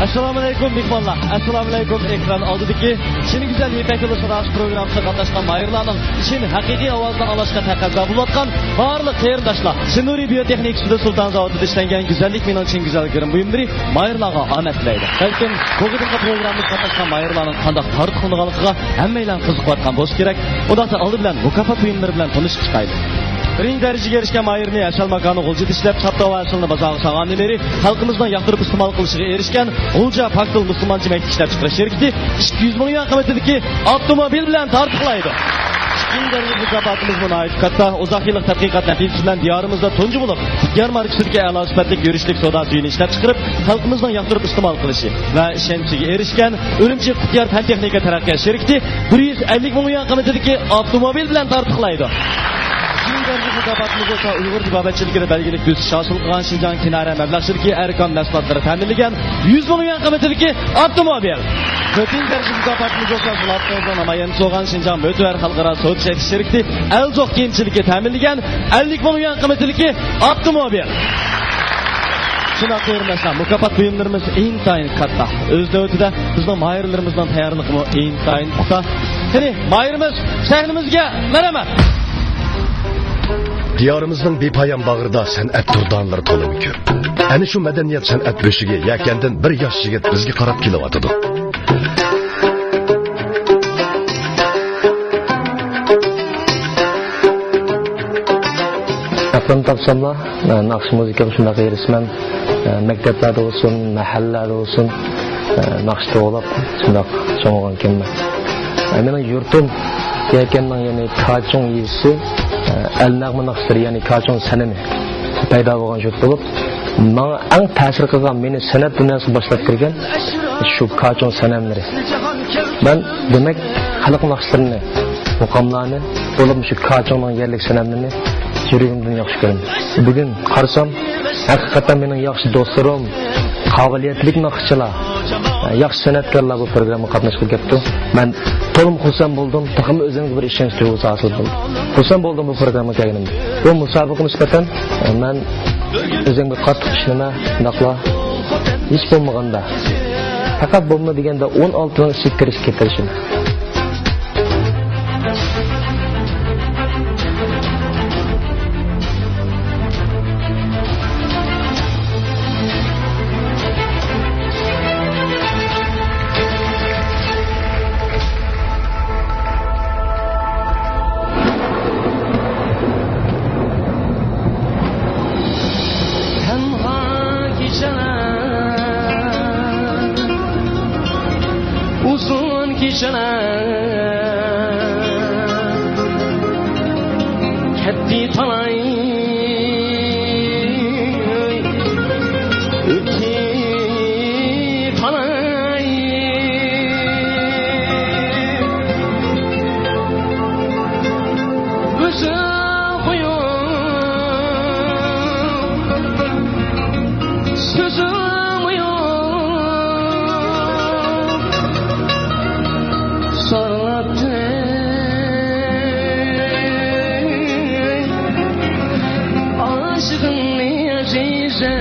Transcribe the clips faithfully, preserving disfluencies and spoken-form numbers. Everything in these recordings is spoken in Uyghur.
ئەسسالامۇئەلەيكۇم مېھمانلار، ئەسسالامۇئەلەيكۇم ئېكران ئالدىدىكى چىن گۈزەل يىپەك يولى ساداسى پروگراممىسىغا قاتناشقان ماھىرلارنىڭ چىن ھەقىقىي ئاۋازىنى ئاڭلاشقا تەقەززا بولۇۋاتقان بارلىق قېرىنداشلار. چىن نۇرى بىيو تېخنىكا ئۈستىدە سۇلتان زاۋۇتىدا ئىشلەنگەن گۈزەللىك مېنىڭ چىن گۈزەل گىرىم بۇيۇملىرى ماھىرلارغا ئامەت تىلەيدۇ. بەلكىم بۇ قېتىمقى پروگراممىمىزغا قاتناشقان ماھىرلارنىڭ قانداق تارتقۇلىنىدىغانلىقىغا ھەممەيلەن قىزىقىۋاتقان بولسا كېرەك. ئۇنداقتا ئالدى بىلەن مۇكاپات بۇيۇملىرى بىلەن تونۇشۇپ چىقايلى. بىرىنچى دەرىجىگە ئېرىشكەن ماھىرنى ھەشەل ماكانى غۇلجىدا ئىشلەپ، چاپتا ۋە ھەشەلنى بازارغا سالغاندىن بېرى خەلقىمىزنىڭ ياقتۇرۇپ ئىستېمال قىلىشىغا ئېرىشكەن غۇلجا پاكتىل مۇسۇلمانچە مەيدىك ئىشلەپ چىقىرىش شىركىتى ئىككى يۈز مىڭ يۈەن قىممىتىدىكى ئاپتوموبىل بىلەن تارتۇقلايدۇ. ئىككىنچى دەرىجىلىك مۇكاپاتىمىزمۇ ناھايىتى كاتتا. ئۇزاق يىللىق تەتقىقات نەتىجىسى بىلەن دىيارىمىزدا تۇنجى بولۇپ قۇتيار ماركىسىدىكى ئەلا سۈپەتلىك يۈرۈشلۈك سودا سۈيىنى ئىشلەپ چىقىرىپ، خەلقىمىزنىڭ ياقتۇرۇپ ئىستېمال قىلىشى ۋە ئىشەنچىگە ئېرىشكەن ئۈرۈمچى قۇتيار پەن تېخنىكا تەرەققىيات شىركىتى بىر يۈز ئەللىك مىڭ يۈەن قىممىتىدىكى ئاپتوموبىل بىلەن تارتۇقلايدۇ. ئۈچىنچى دەرىجىلىك مۇكاپاتىمىز بولسا ئۇيغۇر تېبابەتچىلىكىدە بەلگىلىك ئۆسۈش ھاسىل قىلغان شىنجاڭ كىنارە مەبلەغچىلىكى ئەركان مەھسۇلاتلىرى تەمىنلىگەن يۈز مىڭ يۈەن قىممىتىدىكى ئاپتوموبىل. تۆتىنچى دەرىجىلىك مۇكاپاتىمىز بولسا زىلاتىڭىزنىڭ نامايەندىسى بولغان شىنجاڭ مۆتىۋەر خەلقئارا سودا چەكلىك شىركىتى ئەلزوق كىيىمچىلىكى تەمىنلىگەن ئەللىك مىڭ يۈەن قىممىتىدىكى ئاپتوموبىل. شۇنداق قېرىنداشلار، مۇكاپات بۇيۇملىرىمىز ئىنتايىن كاتتا. ئۆز نۆۋىتىدە بىزنىڭ ماھىرلىرىمىزنىڭ تەييارلىقىمۇ ئىنتايىن پۇختا. قېنى، ماھىرىمىز سەھنىمىزگە مەرھەمەت! دىيارىمىزنىڭ بىپايان باغرىدا سەنئەت دۇردانىلىرى تولىمۇ كۆپ. ئەنە شۇ مەدەنىيەت سەنئەت بۆشۈكى يەكەندىن بىر ياش يىگىت بىزگە قاراپ كېلىۋاتىدۇ. ئەقلىمنى تاپساملا، ناخشا مۇزىكىغا شۇنداق ھېرىسمەن. مەكتەپلەردە بولسۇن، مەھەللىلەردە بولسۇن، ناخشا توۋلاپ شۇنداق چوڭ بولغانكەنمەن. مېنىڭ يۇرتۇم يەكەننىڭ، يەنى كاچۇڭ يېزىسى، ئەل نەغمە ناخشىلىرى، يەنى كاچۇڭ سەنىمى پەيدا بولغان يۇرت بولۇپ، ماڭا ئەڭ تەسىر قىلغان، مېنى سەنئەت دۇنياسىغا باشلاپ كىرگەن شۇ كاچۇڭ سەنەملىرى. مەن، دېمەك، خەلق ناخشىلىرىنى، مۇقاملارنى، بولۇپمۇ شۇ كاچۇڭنىڭ يەرلىك سەنەملىرىنى يۈرىكىمدىن ياخشى كۆرىمەن. بۈگۈن قارىسام، ھەقىقەتەن مېنىڭ ياخشى دوستلىرىم، قابىلىيەتلىك ناخشىچىلار، ياخشى سەنئەتكارلار بۇ پروگراممىغا قاتناشقىلى كەپتۇ. مەن تولىمۇ خۇرسەن بولدۇم، تېخىمۇ ئۆزۈمگە بىر ئىشەنچ تۇيغۇسى ھاسىل بولدى. خۇرسەن بولدۇم بۇ پروگراممىغا كەلگىنىمدىن. بۇ مۇسابىقىگە نىسبەتەن، مەن ئۆزۈمگە قاتتىق ئىشىنىمەن، شۇنداقلا ھېچ بولمىغاندا، پەقەت بولمىدى دېگەندە ئون ئالتىنىڭ ئىچىگە كىرىشكە تىرىشىمەن. تەنھا كېچىلەر، ئۇزۇن كېچىلەر، كەتتى تالاي، ئۆتتى تالاي. ئۆزۈڭ قويۇپ، سۆزۈڭمۇ يوق. زارلاپ ئاشىقىمنى ئەزىزە.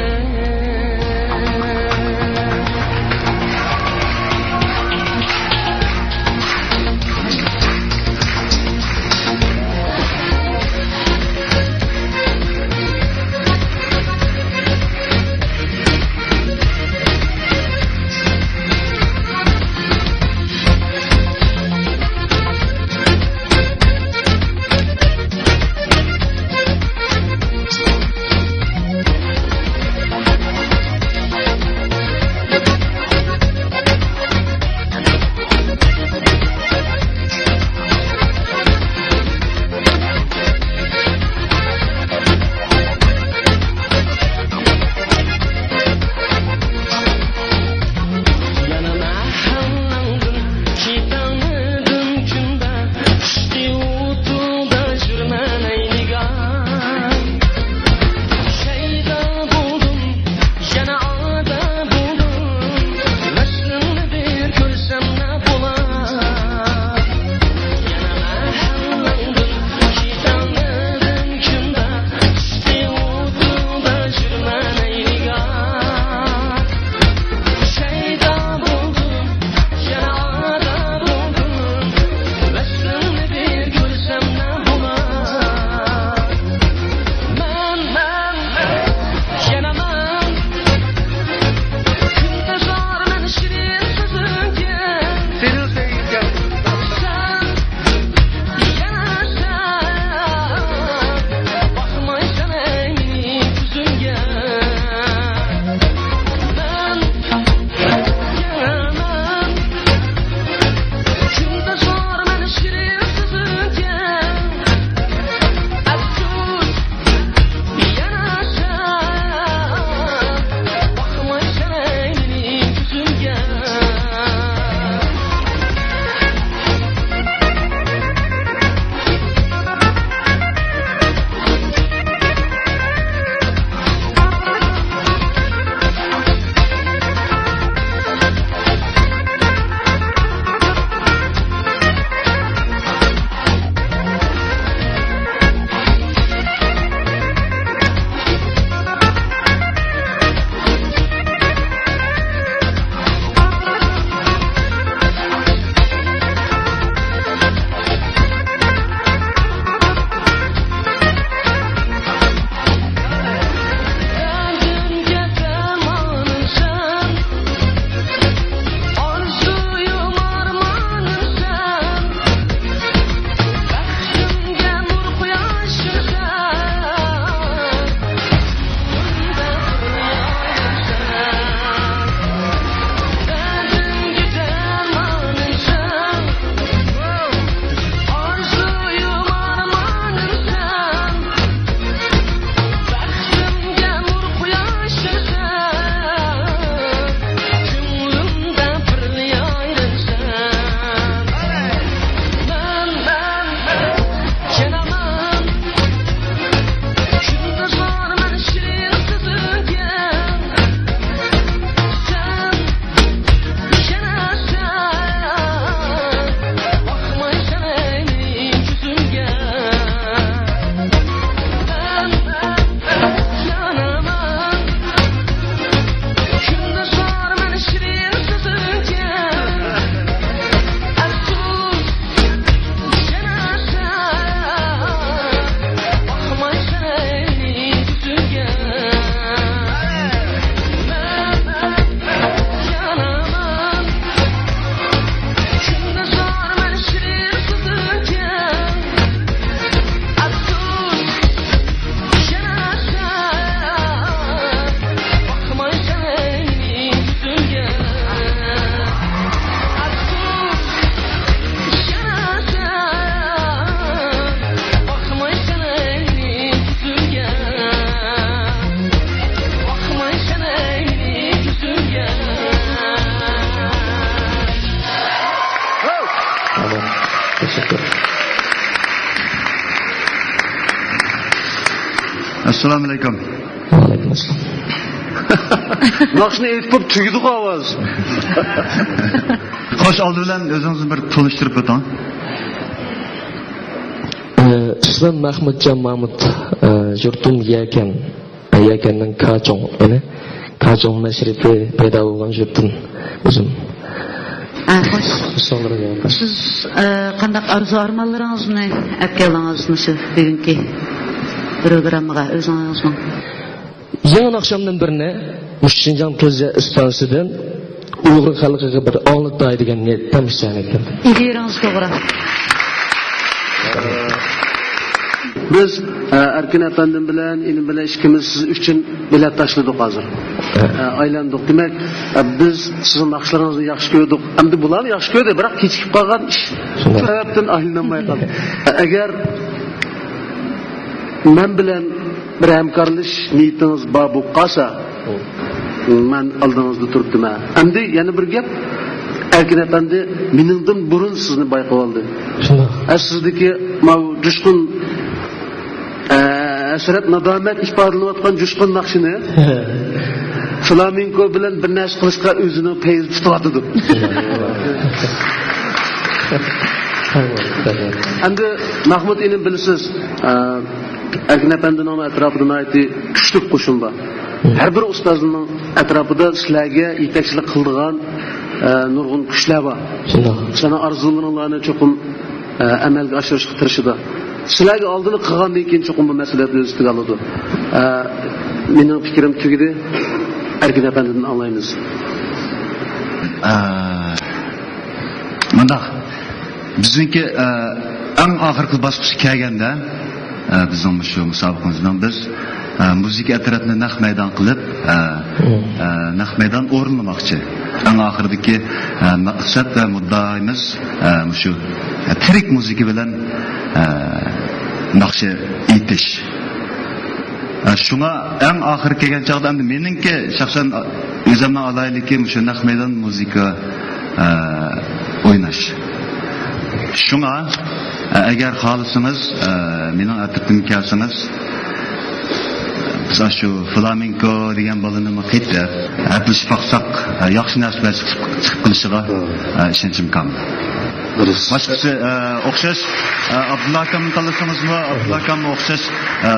ئەسسالامۇئەلەيكۇم. ۋەئەلەيكۇم ئەسسالام. ناخشىنى ئېيتىپ بولۇپ تۈگىدىغۇ ئاۋاز. خوش، ئالدى بىلەن ئۆزىڭىزنى بىر تونۇشتۇرۇپ ئۆتۈڭ. ئە، ئىسمىم مەھمۇتجان مامۇت، ئە، يۇرتۇم يەكەن. يەكەننىڭ كاچوڭ، يەنى كاچوڭ مەشرىپى پەيدا بولغان يۇرتتىن ئۆزۈم. ئە، خوش. سىز، ئە، قانداق ئارزۇ ئارمانلىرىڭىزنى ئەپ كەلدىڭىز مۇشۇ بۈگۈنكى پروگراممىغا ئۆزىڭىزنىڭ؟ يېڭى ناخشامدىن بىرنى مۇشۇ شىنجاڭ تېلېۋىزىيە ئىستانسىسىدىن ئۇيغۇر خەلقىگە بىر ئاڭلىتاي دېگەن نىيەتتە مۇشۇ يەرگە كەلدىم. ئىدىيەڭىز توغرا. بىز، ئە، ئەركىن ئەپەندىم بىلەن، ئىنىم بىلەن ئىككىمىز سىز ئۈچۈن بېلەت تاشلىدۇق ھازىر. ئە، ئايلاندۇق. دېمەك، ئە، بىز سىزنىڭ ناخشىلىرىڭىزنى ياخشى كۆردۇق. ئەمدى بۇلارمۇ ياخشى كۆردى، بىراق كېچىكىپ قالغان ئىش. شۇنداق. سەۋەبتىن ئايلىنالماي قالدى. ئەگەر مەن بىلەن بىر ھەمكارلىشىش نىيىتىڭىز بار بولۇپ قالسا، مەن ئالدىڭىزدا تۇرۇپتىمەن. ئەمدى يەنە بىر گەپ، ئەركىن ئەپەندى مېنىڭدىن بۇرۇن سىزنى بايقىۋالدى. شۇنداق. ئە، سىزدىكى ماۋۇ جۇشقۇن، ئە، ھەسرەت، نادامەت ئىپادىلىنىۋاتقان جۇشقۇن ناخشىنى فلامېنكو بىلەن بىر نەرسە قىلىشقا ئۆزىنىڭ پەيزى پۈتۈۋاتىدۇ. ئەمدى مەھمۇت ئىنىم بىلىسىز، ئە، ئەركىن ئەپەندىنىڭ ئەتراپىدا ناھايىتى كۈچلۈك قوشۇن بار. ھەر بىر ئۇستازنىڭ ئەتراپىدا سىلەرگە يېتەكچىلىك قىلىدىغان، ئە، نۇرغۇن كۈچلەر بار. شۇنداق. سىلەرنىڭ ئارزۇلىرىڭلارنى چوقۇم، ئە، ئەمەلگە ئاشۇرۇشقا تىرىشىدۇ. سىلەرگە ئالدىنى قىلغاندىن كېيىن چوقۇم بۇ مەسئۇلىيەتنى ئۆز ئۈستىگە ئالىدۇ. ئە، مېنىڭ پىكرىم تۈگىدى. ئەركىن ئەپەندىدىن ئاڭلايمىز. ئە، مۇنداق. بىزنىڭكى، ئە، ئەڭ ئاخىرقى باسقۇچقا كەلگەندە، ئە، بىزنىڭ مۇشۇ مۇسابىقىمىزنىڭ بىز، ئە، مۇزىكا ئەترەتنى نەق مەيدان قىلىپ، ئە، ئە، نەق مەيدان ئورۇنلىماقچى. ئەڭ ئاخىرىدىكى، ئە، مەقسەت ۋە مۇددىئايىمىز، ئە، مۇشۇ، ئە، تىرىك مۇزىكا بىلەن، ئە، ناخشا ئېيتىش. ئە، شۇڭا ئەڭ ئاخىرى كەلگەن چاغدا ئەمدى مېنىڭكى شەخسەن ئۆزۈمنىڭ ئالاھىدىلىكى مۇشۇ نەق مەيدان مۇزىكا، ئە، ئويناش. شۇڭا، ئە، ئەگەر خالىسىڭىز، ئە، مېنىڭ ئەترىتىمگە كەلسىڭىز، بىز ئاشۇ فلامېنكو دېگەن بالىنىمۇ قېيتىپ ھەپىلىشىپ باقساق، ئە، ياخشى نەرسىلەر چىقىپ، چىقىپ قېلىشىغا، ئە، ئىشەنچىم كامىل. دۇرۇس. باشقىسى، ئە، ئوخشاش، ئە، ئابدۇللا ئاكامنى تاللىسىڭىزمۇ، ئابدۇللا ئاكاممۇ ئوخشاش، ئە،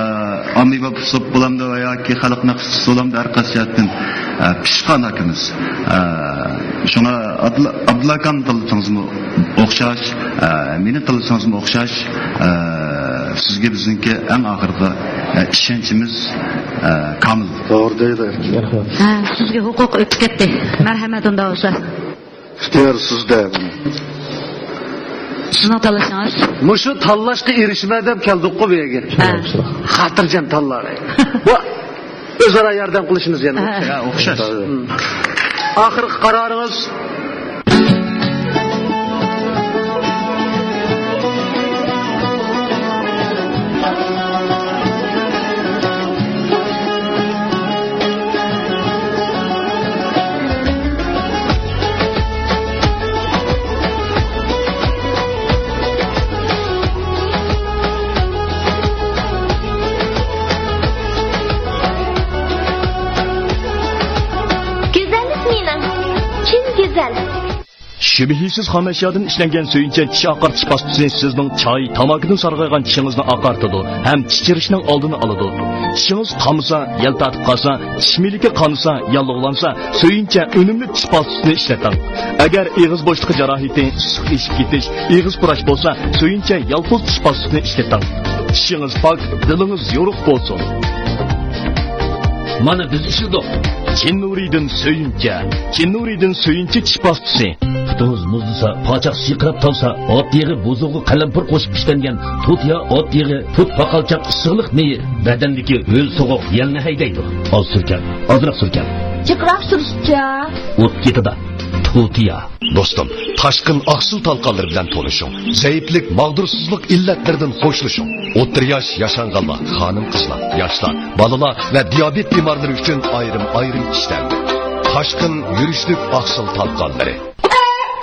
ئاممىۋى ئۇسلۇب بولامدۇ ياكى خەلق ناخشىسى بولامدۇ، ھەر قايسى جەھەتتىن، ئە، پىشقان ئاكىمىز. ئە، شۇڭا ئابدۇللا، ئابدۇللا ئاكامنى تاللىسىڭىزمۇ ئوخشاش، ئە، مېنى تاللىسىڭىزمۇ ئوخشاش، ئە، سىزگە بىزنىڭكى ئەڭ ئاخىرقى، ئە، ئىشەنچىمىز، ئە، كامىل. توغرا دەيدۇ. ھە، سىزگە ھوقۇق ئۆتۈپ كەتتى. مەرھەمەت، ئۇنداق بولسا. ئىختىيار سىزدە. سىزنىڭ تاللىشىڭىز. مۇشۇ تاللاشقا ئېرىشىمەن دەپ كەلدۇققۇ بۇ يەرگە. ھە. خاتىرجەم تاللاڭ. بۇ ئۆزئارا ياردەم قىلىشىمىز يەنە. ھە. يا، ئوخشاش. ھىم. ئاخىرقى قارارىڭىز؟ گۈزەل ئىسمىنىڭ چىن گۈزەل. شۈبھىسىز خامەشيادىن ئىشلەنگەن سۆيۈنچە چىش ئاقارتىش پاستىسى سىزنىڭ چاي، تاماكىدىن سارغايغان چىشىڭىزنى ئاقارتىدۇ ھەم چىچىرىشنىڭ ئالدىنى ئالىدۇ. چىشىڭىز قانىسا، يەل تارتىپ قالسا، چىش مىلىكى قانىسا، ياللۇغلانسا، سۆيۈنچە ئۈنۈملۈك چىش پاستىسىنى ئىشلىتىڭ. ئەگەر ئېغىز بوشلۇقى جاراھىتى، ئىسسىق ئېشىپ كېتىش، ئېغىز پۇراش بولسا، سۆيۈنچە يالپۇز چىش پاستىسىنى ئىشلىتىڭ. چىشىڭىز پاك، دىلىڭىز يورۇق بولسۇن. مانا بىز ئىشلىدۇق. چىن نۇرىدىن سۆيۈنچە. چىن نۇرىدىن سۆيۈنچە چىش پاستىسى. پۇتىڭىز مۇزلىسا، پاچاق سىرقىراپ تاۋسا، ئات يېغى بۇزۇقى قەلەمپۇر قوشۇپ ئىشلەنگەن تۇتىيا ئات يېغى، تۇت پاقالچاق ئىسسىقلىق مېيى، بەدەندىكى ھۆل سوغۇق يەلنى ھەيدەيدۇ. ئاز سۈركەل، ئازراق سۈركەل. جىقراق سۈرۈشچە. ئوت كېتىدۇ. تۇتىيا. دوستۇم، تاشقىن ئاقسىل تالقانلىرى بىلەن تونۇشۇڭ. زەئىپلىك، ماغدۇرسىزلىق ئىللەتلىرىدىن خوشلىشىڭ. ئوتتۇرا ياش، ياشانغانلار، خانىم-قىزلار، ياشلار، بالىلار ۋە دىيابېت بىمارلىرى ئۈچۈن ئايرىم-ئايرىم ئىشلەندى. تاشقىن يۈرۈشلۈك ئاقسىل تالقانلىرى.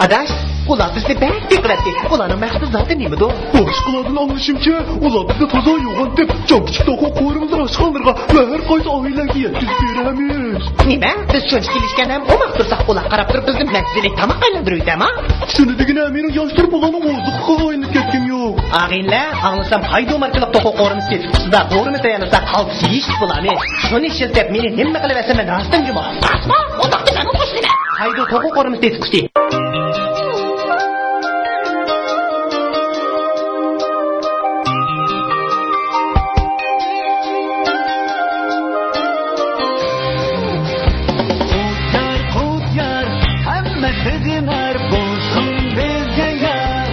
ئاداش، ئۇلار بىزنى بەك بېقىۋەتتى. ئۇلارنىڭ مەقسىتى زادى نېمىدۇ؟ باشقىلاردىن ئاڭلىشىمچە، ئۇلار بىزنى تازا يوغان دەپ، جان كىچىك توخۇ قورۇمىنىڭ ئاشخانىلىرىغا ۋە ھەر قايسى ئائىلىلەرگە يەتكۈزۈپ بېرەمىز. نېمە؟ بىز شۇنچە كېلىشكەن ھەم ئوماق تۇرساق، ئۇلار قاراپ تۇرۇپ بىزنى مەززىلىك تاماق ئايلاندۇرۇۋېتەما؟ شۇنى دېگىنە، مېنىڭ ياش تۇرۇپ بۇلارنىڭ ئوزۇقىغا ئايلىنىپ كەتكۈم يوق. ئاغىنىلەر، ئاڭلىسام، ھايدۇ ماركىلىق توخۇ قورۇمىسى سېتىۋېتىپسىزدا، دورىمۇ تەييارلىساق، ئالتە يېيىشلىك بولامىز. شۇنى ئىشلىتىپ، مېنى نېمە قىلىۋەتسە، مەن راستتىن گۇمۇ. راستمۇ؟ ئۇنداق دېسەڭ، قوشۇلىمەن. ھايدۇ توخۇ قورۇمىسى سېتىۋېتكۈسى. قۇتيار، قۇتيار، ھەممە خىزمەر بولسۇن بىزگە يار.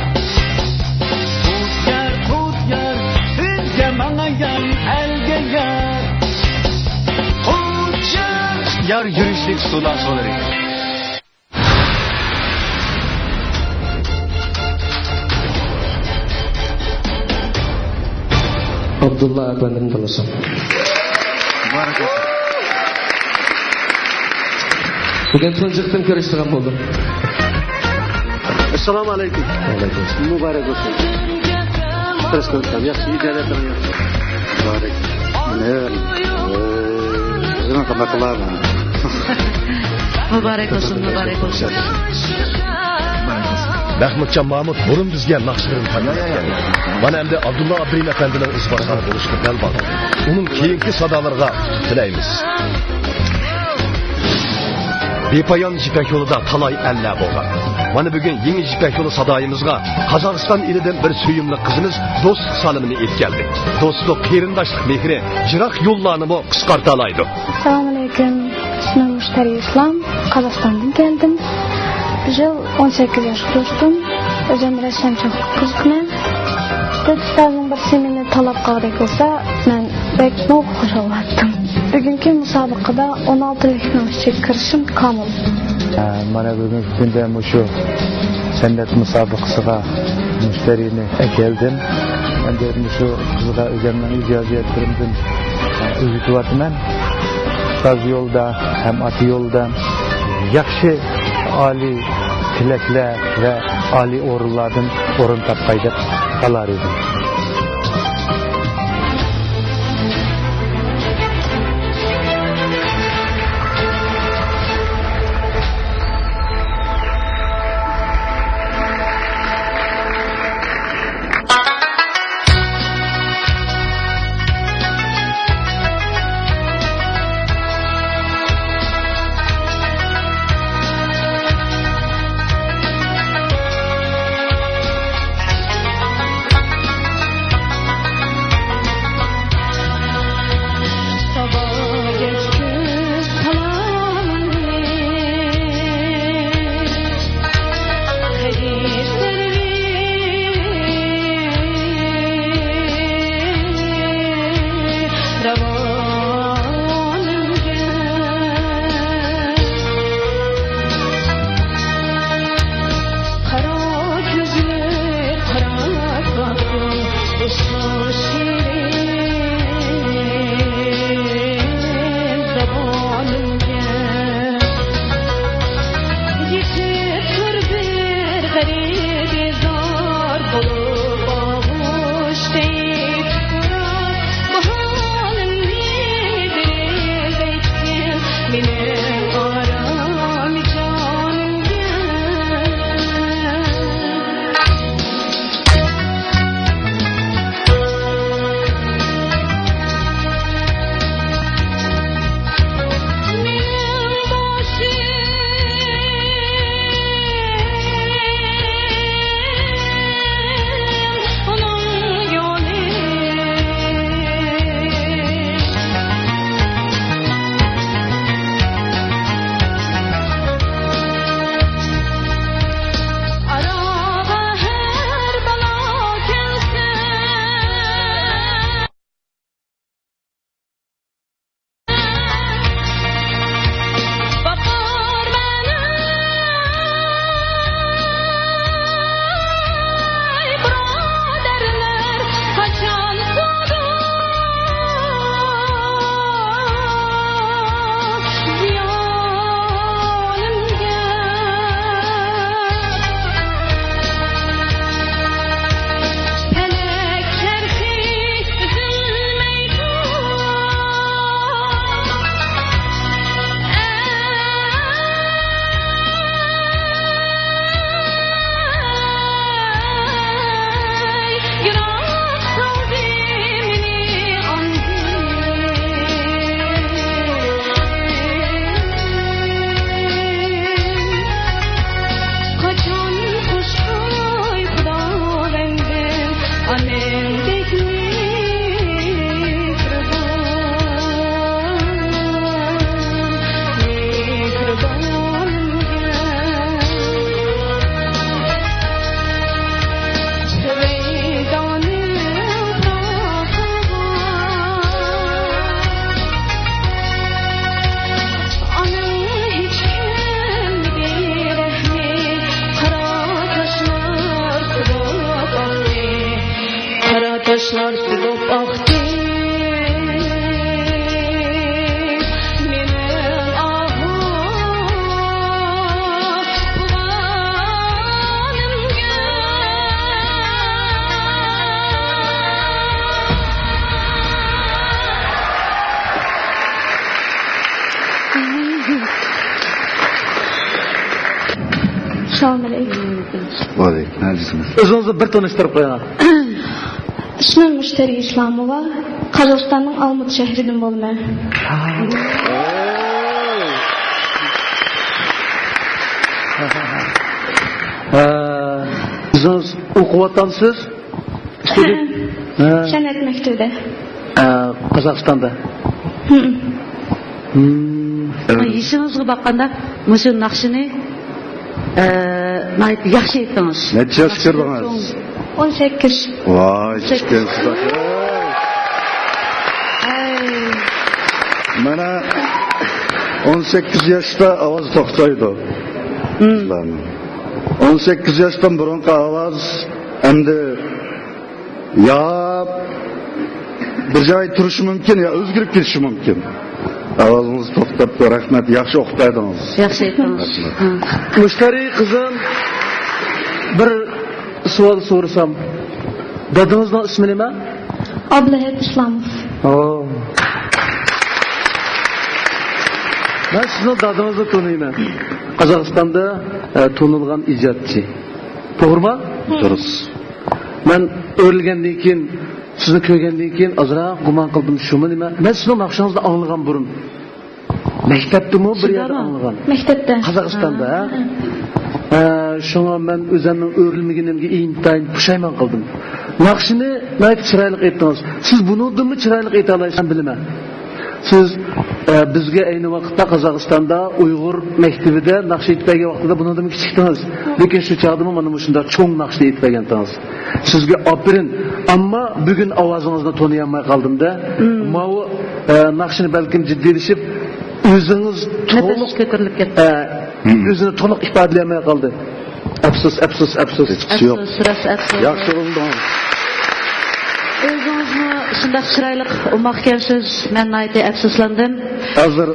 قۇتيار، قۇتيار، سىزگە ماڭايان ئەلگە يار. قۇتيار، يار يۈرۈشلۈك سۇلار سۇلىرى. ئابدۇللا ئەپەندىنى تىللىسام. مۇبارەك بولسۇن. بۈگۈن تۇنجى قېتىم كۆرۈشىدىغان بولدۇم. ئەسسالامۇ ئەلەيكۇم. ۋەئەلەيكۇم ئەسسالام. مۇبارەك بولسۇن. تىرىشقان ياخشى ئىجادىيەتلىرىڭ ياخشى. مۇبارەك. مۇبارەك بولسۇن، مۇبارەك بولسۇن. مەھمۇتجان مامۇت بۇرۇن بىزگە ناخشىلىرىنى تەقدىم ئەتكەن. مانا ئەمدى ئابدۇللا ئابدۇرېھىم ئەپەندىنىڭ ئىزباسارى بولۇشقا بەل باغلىدى. ئۇنىڭ كېيىنكى سادالىرىغا ئۇتۇق تىلەيمىز. بىپايان يىپەك يولىدا تالاي ئەللەر بولغان. مانا بۈگۈن يېڭى يىپەك يولى سادايىمىزغا قازاقىستان ئېلىدىن بىر سۆيۈملۈك قىزىمىز دوستلۇق سالىمىنى ئېلىپ كەلدى. دوستلۇق، قېرىنداشلىق مېھرى يىراق يوللارنىمۇ قىسقارتالايدۇ. ئەسسالامۇئەلەيكۇم. ئىسمىم مۇشتەرى ئىسلام. قازاقىستاندىن كەلدىم. بۇ يىل ئون سەككىز ياشقا توشتۇم. ئۆزۈم رەسسامچىلىققا قىزىقىمەن. ستاتىستلارنىڭ بىرسى مېنى تاللاپ قالغۇدەك بولسا، مەن بەكمۇ خۇش بولاتتىم. بۈگۈنكى مۇسابىقىدە ئون ئالتىلىكنىڭ ئىچىگە كىرىشىم كامىل. ھە، مانا بۈگۈنكى كۈندە مۇشۇ سەنئەت مۇسابىقىسىغا مۇشتەرىنى ئەكەلدىم. ئەمدى مۇشۇ قىزغا ئۆزۈمنىڭ ئىجادىيەتلىرىمدىن ئۆگىتىۋاتىمەن. ئۇستاز يولىدا ھەم ئاتا يولىدا ياخشى ئالىي تىلەكلەر ۋە ئالىي ئورۇنلاردىن ئورۇن تاپقاي دەپ قالار ئىدىم. ئەسسالامۇئەلەيكۇم. ۋەئەلەيكۇم. ئۆزىڭىزنى بىر تونۇشتۇرۇپ قويۇڭ. ئىسمىم مۇشتەرى ئىسلاموۋا، قازاقىستاننىڭ ئالمۇتا شەھىرىدىن بولىمەن. ئە، ئۆزىڭىز ئوقۇۋاتامسىز؟ ھە. سەنئەت مەكتىۋىدە. ئە، قازاقىستاندا. ھم. ھم. يېشىڭىزغا باققاندا مۇشۇ ناخشىنى، ئە، ناھايىتى ياخشى ئېيتتىڭىز. نەچچە ياشقا كىردىڭىز؟ ئون سەككىز. ۋاي، كىچىككەنسىز. ئەي. مانا، ئون سەككىز ياشتا ئاۋاز توختايدۇ. ھم. ئون سەككىز ياشتىن بۇرۇنقى ئاۋاز ئەمدى يا بىر جاي تۇرۇشى مۇمكىن، يا ئۆزگىرىپ كېتىشى مۇمكىن. ئاۋازىڭىز توختاپتۇ، رەھمەت، ياخشى ئوقۇپ بەردىڭىز. ياخشى ئېيتتىڭىز. رەھمەت. ھە. مۇشتەرى قىزىم، بىر سوئال سورىسام، دادىڭىزنىڭ ئىسمى نېمە؟ ئابلىھەت ئىسلاموف. ئو. مەن سىزنىڭ دادىڭىزنى تونۇيمەن. قازاقىستاندا، ئە، تونۇلغان ئىجادچى. توغرىمۇ؟ ھە. دۇرۇس. مەن ئۆرۈلگەندىن كېيىن، سىزنى كۆرگەندىن كېيىن ئازراق گۇمان قىلدىم، شۇمۇ نېمە؟ مەن سىزنىڭ ناخشىڭىزنى ئاڭلىغان بۇرۇن. مەكتەپتىمۇ بىر يەردە ئاڭلىغان. مەكتەپتە. قازاقىستاندا، ھە؟ ھە. ھە، شۇڭا مەن ئۆزۈمنىڭ ئۆرۈلمىگىنىمگە ئىنتايىن پۇشايمان قىلدىم. ناخشىنى ناھايىتى چىرايلىق ئېيتتىڭىز. سىز بۇنىڭدىنمۇ چىرايلىق ئېيتالايسىز، مەن بىلىمەن. سىز، ئە، بىزگە ئەينى ۋاقىتتا قازاقىستاندا ئۇيغۇر مەكتىۋىدە ناخشا ئېيتىپ بەرگەن ۋاقتىدا بۇنىڭدىنمۇ كىچىكتىڭىز. لېكىن شۇ چاغدىمۇ مانا مۇشۇنداق چوڭ ناخشا ئېيتىپ بەرگەنتىڭىز. سىزگە ئاپىرىن. ئەمما بۈگۈن ئاۋازىڭىزنى تونۇيالماي قالدىم-دە. مم. ماۋۇ، ئە، ناخشىنى بەلكىم جىددىيلىشىپ، ئۆزىڭىز نەپەس تولۇق، كۆتۈرۈلۈپ كەتتى. ئە، مم. ئۆزىنى تولۇق ئىپادىلىيەلمەي قالدى. ئەپسۇس، ئەپسۇس، ئەپسۇس. ھېچقىسى يوق. ئەپسۇس، راست ئەپسۇس. ياخشى ئورۇندىڭىز. ئۆزىڭىزمۇ شۇنداق چىرايلىق ئوماقكەنسىز، مەن ناھايىتى ئەپسۇسلاندىم. ھازىر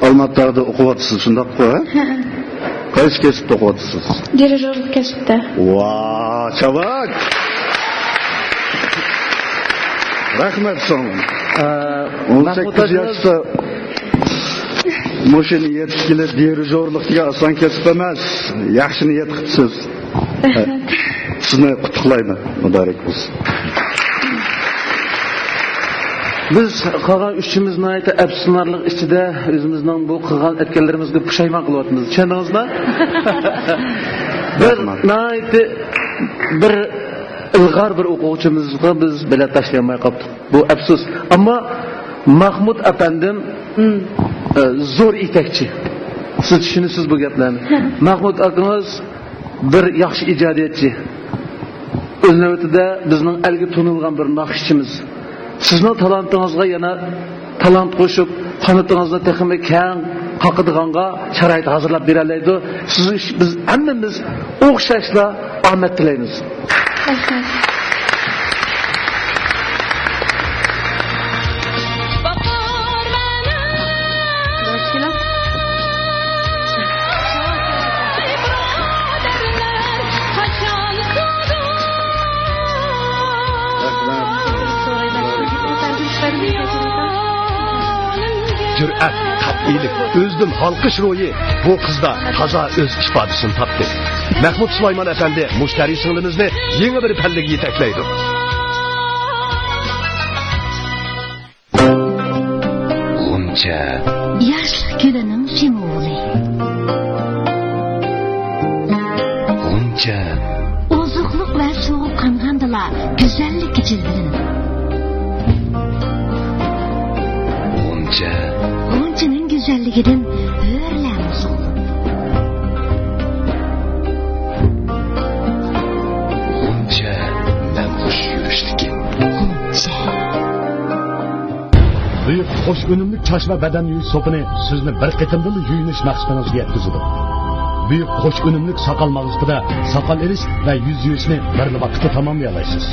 ئالماتادا ئوقۇۋاتىسىز، شۇنداققۇ، ھە؟ ھە. قايسى كەسىپتە ئوقۇۋاتىسىز؟ دىرىژورلۇق كەسىپتە. ۋا، چاۋاك! رەھمەت ساڭا. ئە، ئون سەككىز ياشتا مۇشۇ نىيەتكە كېلىپ، دىرىژورلۇق دېگەن ئاسان كەسىپ ئەمەس. ياخشى نىيەت قىپسىز. رەھمەت. سىزنى قۇتلۇقلايمەن. مۇبارەك بولسۇن. بىز قالغان ئۈچىمىز ناھايىتى ئەپسۇسلىنارلىق ئىچىدە ئۆزىمىزنىڭ بۇ قىلغان ئەتكەنلىرىمىزگە پۇشايمان قىلىۋاتىمىز. چۈشەندىڭىزما؟ بىر ناھايىتى بىر ئىلغار بىر ئوقۇغۇچىمىزغا بىز بېلەت تاشلىيالماي قاپتۇق. بۇ ئەپسۇس. ئەمما مەخمۇت ئەپەندىم، مم، ئە، زور يېتەكچى. سىز چۈشىنىسىز بۇ گەپلەرنى. مەخمۇت ئاكىڭىز بىر ياخشى ئىجادىيەتچى. ئۆز نۆۋىتىدە بىزنىڭ ئەلگە تونۇلغان بىر ناخشىچىمىز. سىزنىڭ تالانتىڭىزغا يەنە تالانت قوشۇپ، قانىتىڭىزنى تېخىمۇ كەڭ قاقىدىغانغا شارائىت ھازىرلاپ بېرەلەيدۇ. سىزنىڭ ئىش-، بىز ھەممىمىز ئوخشاشلا ئامەت تىلەيمىز. رەھمەت. جۈرئەت، قەتئىيلىك، ئۆزىدىن ھالقىش روھى بۇ قىزدا تازا ئۆز ئىپادىسىنى تاپتى. مەھمۇد سۇلايمان ئەپەندى مۇشتەرى سىڭلىمىزنى يېڭى بىر پەللىگە يېتەكلەيدۇ. غۇنچە. ياشلىق گۈلىنىڭ شېمۇلى. غۇنچە. ئوزۇقلۇق ۋە سوغۇق قانغاندىلا گۈزەللىككە جىلۋىلىنىدۇ. غۇنچە. غۇنچىنىڭ گۈزەللىكىدىن ھۆرلەرمۇ سولىدۇ. غۇنچە، مەن خۇش يۈرۈشلۈكى. غۇنچە. بۈيۈك خوش ئۈنۈملۈك چاچ ۋە بەدەن يۇيۇش سوپىنى سىزنى بىر قېتىمدىلا يۇيۇنۇش مەقسىتىڭىزگە يەتكۈزىدۇ. بۈيۈك خوش ئۈنۈملۈك ساقال ماغزىپىدا ساقال ئېلىش ۋە يۈز يۇيۇشنى بىرلا ۋاقىتتا تاماملىيالايسىز.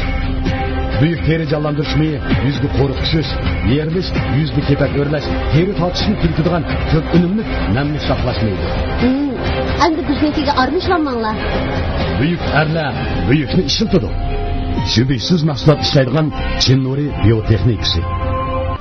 بۈيۈك تېرە جانلاندۇرۇش مېيى يۈزگە قورۇق چۈشۈش، يېرىلىش، يۈزدە كېپەك ئۆرلەش، تېرە تارتىشنى تۈگىتىدىغان كۆپ ئۈنۈملۈك نەملىك ساقلاش مېيىدۇر. ھىم، ئەمدى بىزنىڭكىگە ئارىلىشىۋالماڭلار. بۈيۈك ئەرلەر بۈيۈكنى ئىشلىتىدۇ. شۈبھىسىز مەھسۇلات ئىشلەيدىغان چىن نۇرى بىيو تېخنىكىسى.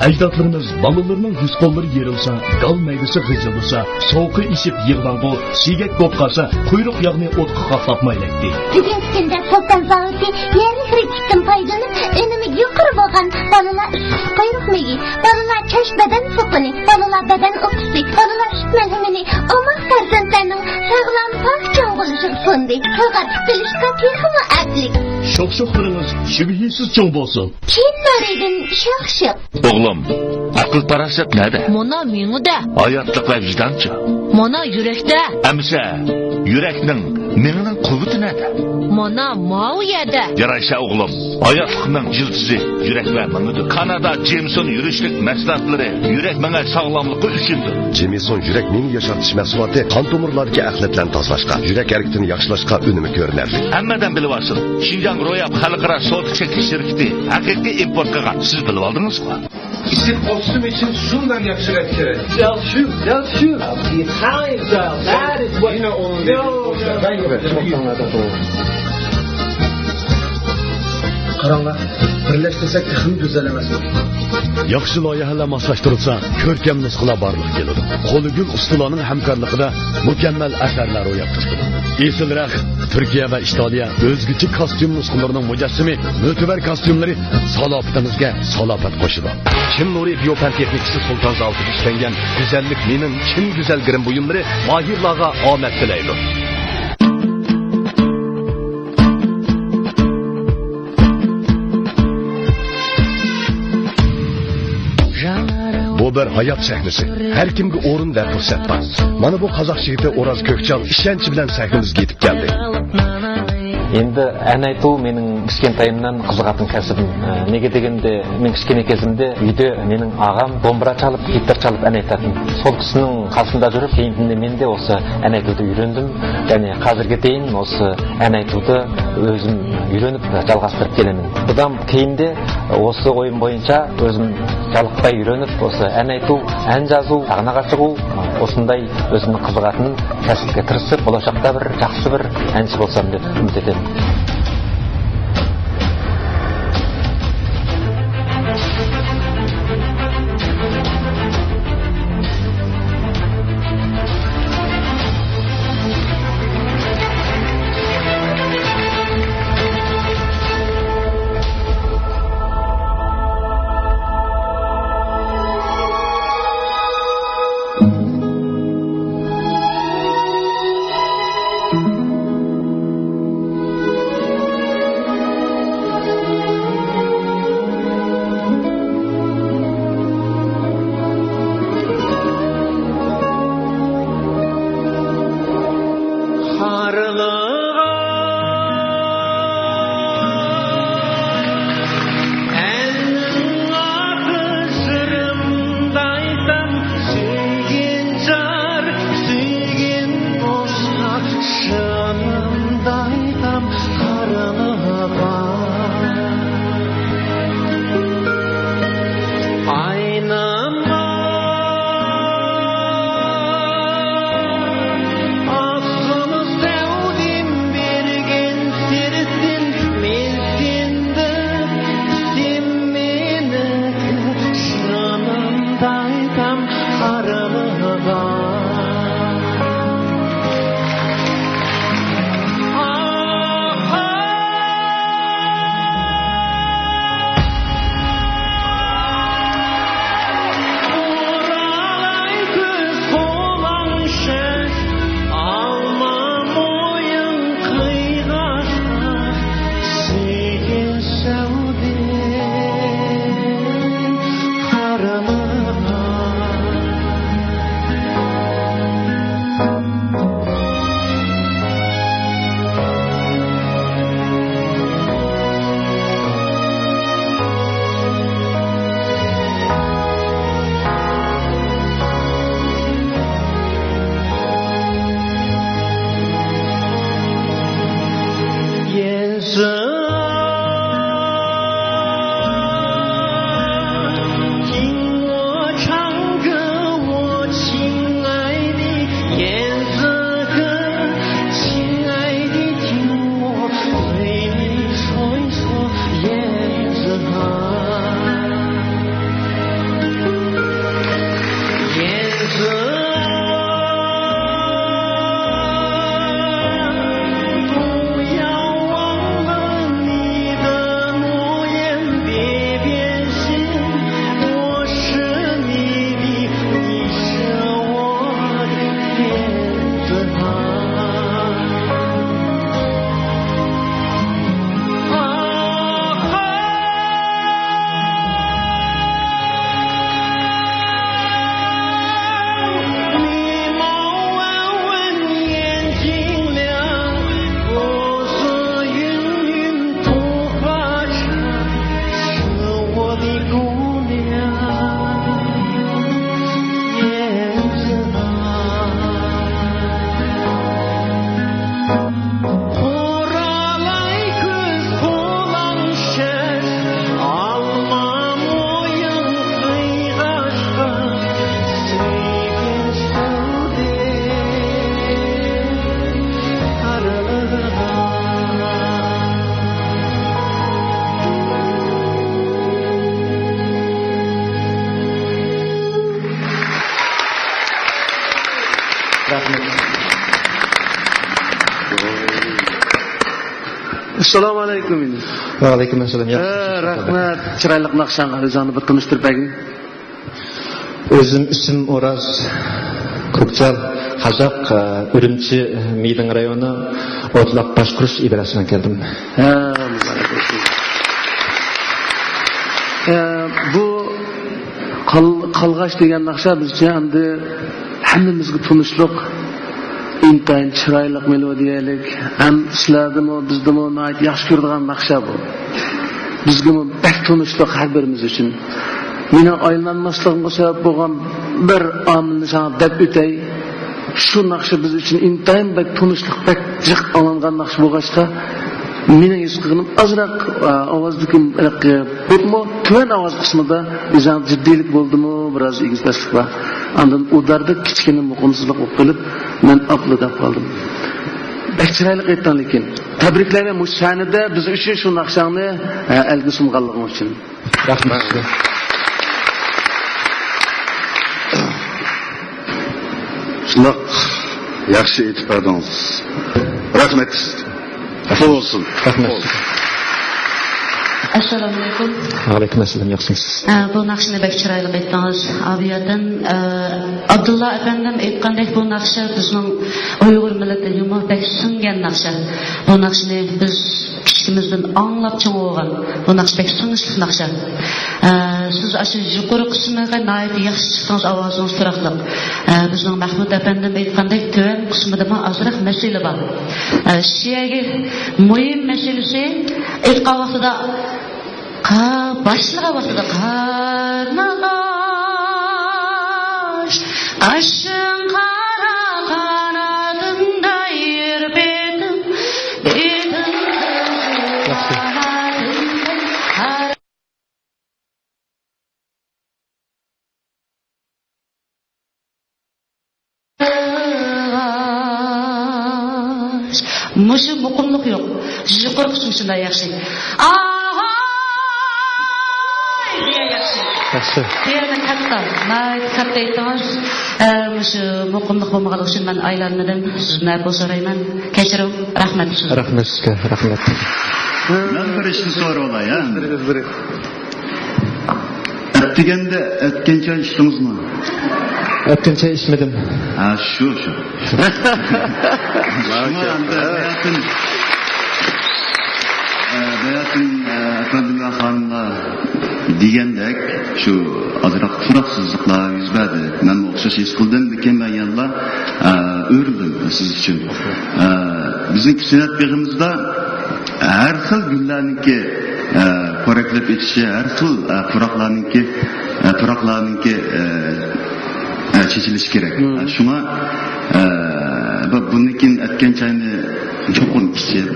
ئەجدادلىرىمىز بالىلىرىنىڭ يۈز-قوللىرى يېرىلسا، گال مەيدىسى غىجىلدىسا، سوغۇقى ئېشىپ يىغلاڭغۇ، سىيگەك بولۇپ قالسا، قۇيرۇق ياغنى ئوتقا قاقلاپ مايلايتتى. بۈگۈنكى كۈندە سۇلتان زاۋۇتى يەرلىك رېتسېپتىن پايدىلىنىپ، ئۈنۈمى يۇقىرى بولغان بالىلار ئىسسىق قۇيرۇق مېيى، بالىلار چاچ بەدەن سوپۇنى، بالىلار بەدەن ئۇقىسى، بالىلار سۈت مەلھىمىنى ئوماق پەرزەنتلەرنىڭ ساغلام، پاك چوڭ بولۇشىغا سۇندى. تىلغا تۇتۇلۇشقا تېخىمۇ ئەپلىك. شوخ-شوخلىرىڭىز شۈبھىسىز چوڭ بولسۇن. چىن نۇرىدىن شوخ-شوخ. ئوغلۇم، ئەقىل-پاراسەت نەدە؟ مانا مېڭىدە. ھاياتلىق ۋە ۋىجدانچۇ؟ مانا يۈرەكتە. ئەمىسە، يۈرەكنىڭ، مېڭىنىڭ قۇۋۋىتى نەدە؟ مانا ماۋۇ يەردە. يارايسا ئوغلۇم، ھاياتلىقنىڭ يىلتىزى يۈرەك ۋە مېڭىدۇر. كانادا جېمسون يۈرۈشلۈك مەھسۇلاتلىرى يۈرەك مېڭە ساغلاملىقى ئۈچۈندۇر. جېمسون يۈرەك مېڭە ياشارتىش مەھسۇلاتى قان تومۇرلاردىكى ئەخلەتلەرنى تازىلاشقا، يۈرەك ھەرىكىتىنى ياخشىلاشقا ئۈنۈمى كۆرۈنەرلىك. ھەممە ئادەم بىلىۋالسۇن، شىنجاڭ روياپ خەلقئارا سودا چەكلىك شىركىتى ھەقىقىي ئىمپورت قىلغان. سىز بىلىۋالدىڭىزغۇ؟ İsip kostüm için şundan yakışır etkili. Sell shoes, sell shoes. Be kind, sell. That is what. Yine onun dediği. No, no, no. قاراڭلار، بىرلەشتۈرسەك تېخىمۇ گۈزەل ئەمەسمۇ؟ ياخشى لايىھەلەر ماسلاشتۇرۇلسا، كۆركەم نۇسخىلار بارلىققا كېلىدۇ. قولى گۈل ئۇستىلارنىڭ ھەمكارلىقىدا مۇكەممەل ئەسەرلەر روياپقا چىقىدۇ. ئېسىل رەخت، تۈركىيە ۋە ئىتالىيە ئۆزگىچە كاستيۇم نۇسخىلىرىنىڭ مۇجەسسىمى، مۆتىبەر كاستيۇملىرى سالاپىتىڭىزگە سالاپەت قوشىدۇ. چىن نۇرى بىيو پەن تېخنىكىسى سۇلتان زاۋۇتىدا ئىشلەنگەن گۈزەللىك مېنىڭ چىن گۈزەل گىرىم بۇيۇملىرى ماھىرلارغا ئامەت تىلەيدۇ. بۇ بىر ھايات سەھنىسى. ھەر كىمگە ئورۇن ۋە پۇرسەت بار. مانا بۇ قازاق يىگىتى ئوراز كۆكچال ئىشەنچ بىلەن سەھنىمىزگە يېتىپ كەلدى. Endi ән айту менің кішкентайымнан қызығатын кәсібім. Ә, неге дегенде мен кішкене кезімде үйде менің ағам домбыра шалып, гитара шалып ән айтатын. Сол кісінің қасында жүріп, кейін мен де осы ән айтуды үйрендім. Және қазірге дейін осы ән айтуды өзім үйреніп, жалғастырып келемін. Бұдан кейін де осы ойым бойынша өзім жалықпай үйреніп, осы ән айту, ән жазу, сахнаға шығу, осындай өзімнің қызығатын кәсіпке тырысып, болашақта бір жақсы бір әнші болсам деп үміт етемін. ئەسسالامۇ ئەلەيكۇم. ۋەئەلەيكۇم ئەسسالام. ھە، ياخشىمۇسىز؟ رەھمەت. چىرايلىق ناخشاڭغا ئۆزۈڭنى بىر تونۇشتۇرۇپ بەرگىن. ئۆزۈم ئىسمىم ئوراز كوكچال، قازاق، ئە، ئۈرۈمچى، ئە، مىدىڭ رايونى ئوتلاق باشقۇرۇش ئىدارىسىدىن كەلدىم. ھە، مۇبارەك بولسۇن. ئە، بۇ قال-، قالغاچ دېگەن ناخشا بىزچە ئەمدى ھەممىمىزگە تونۇشلۇق، ئىنتايىن چىرايلىق مېلودىيەلىك، ھەم سىلەردىمۇ، بىزدىمۇ ناھايىتى ياخشى كۆرىدىغان ناخشا بۇ. بىزگىمۇ بەك تونۇشلۇق ھەر بىرىمىز ئۈچۈن. مېنىڭ ئايلىنالماسلىقىمغا سەۋەب بولغان بىر ئامىلنى ساڭا دەپ ئۆتەي. شۇ ناخشا بىز ئۈچۈن ئىنتايىن بەك تونۇشلۇق، بەك جىق ئاڭلانغان ناخشا بولغاچقا، مېنىڭ ھېس قىلغىنىم ئازراق، ئا، ئاۋازدىكى ھېلىقى بولۇپمۇ تۆۋەن ئاۋاز قىسمىدا ئۆزۈڭ جىددىيلىك بولدىمۇ، بىراز ئېگىزداشلىق بار. ئاندىن ئۇداردا كىچىككىنە مۇقىمسىزلىق بولۇپ قېلىپ، مەن ئاپلا دەپ قالدىم. بەك چىرايلىق ئېيتتىڭ لېكىن. تەبرىكلەيمەن مۇشۇ سەھنىدە بىز ئۈچۈن شۇ ناخشاڭنى، ئە، ئەلگە سۇنغانلىقىڭ ئۈچۈن. رەھمەت سىزگە. شۇنداق ياخشى ئېيتىپ بەردىڭىز. رەھمەت. قۇتلۇق بولسۇن. رەھمەت. ئەسسالامۇئەلەيكۇم. ۋەئەلەيكۇم ئەسسالام، ياخشىمۇسىز؟ ئە، بۇ ناخشىنى بەك چىرايلىق ئېيتتىڭىز، ئابىيەدىن. ئە، ئابدۇللا ئەپەندىم ئېيتقاندەك، بۇ ناخشا بىزنىڭ ئۇيغۇر مىللىتىگىمۇ بەك سىڭگەن ناخشا. بۇ ناخشىنى بىز كىچىكىمىزدىن ئاڭلاپ چوڭ بولغان. بۇ ناخشا بەك سىڭىشلىق ناخشا. ئە، سىز ئاشۇ يۇقىرى قىسمىغا ناھايىتى ياخشى چىقتىڭىز، ئاۋازىڭىز تۇراقلىق. ئە، بىزنىڭ مەھمۇد ئەپەندىم ئېيتقاندەك، تۆۋەن قىسمىدىمۇ ئازراق مەسىلە بار. ئە، شۇ يەرگە مۇھىم مەسىلىسى، ئېيتقان ۋاقتىدا، قا-، باشلىغان ۋاقتىدا قارنىغاچ، ئاشۇ قارا قانىتىمدا يۈر بېتىم، بېتىم قانىتىمدا. مۇشۇ مۇقىملىق يوق. يۇقىرى قىسمى شۇنداق ياخشى. ئاھاي! دېگەن ياخشى. ياخشى. دېگەننى كاتتا، ناھايىتى كاتتا ئېيتتىڭىز. ئە، مۇشۇ مۇقىملىق بولمىغانلىقى ئۈچۈن مەن ئايلانمىدىم. سىزدىن ئەپۇ سورايمەن. كەچۈرۈڭ. رەھمەت سىزگە. رەھمەت سىزگە. رەھمەت. مەن بىر ئىشنى سوراۋالاي، ھە؟ بىر، بىر. ئەتىگەندە ئەتكەن چاي ئىچتىڭىزمۇ؟ ئەتكەن چاي ئىچمىدىم. ھە، شۇ، شۇ. شۇڭا ئەمدى باياتىن، ئە، باياتىن، ئە، ئەپەندىلەر، خانىملار دېگەندەك، شۇ ئازراق تۇراقسىزلىقلار يۈز بەردى. مەنمۇ ئوخشاش ھېس قىلدىم، لېكىن مەن يەنىلا، ئە، ئۆرۈلدۈم سىز ئۈچۈن. ئە، بىزنىڭ سەنئەت بېغىمىزدا ھەر خىل گۈللەرنىڭكى، ئە، پورەكلەپ ئېچىشى، ھەر خىل، ئە، پۇراقلارنىڭكى، ئە، پۇراقلارنىڭكى، ئە، ئە، چېچىلىشى كېرەك. مم. ئە، شۇڭا، ئە، بۇ، بۇندىن كېيىن ئەتكەن چاينى چوقۇم ئىچىپ،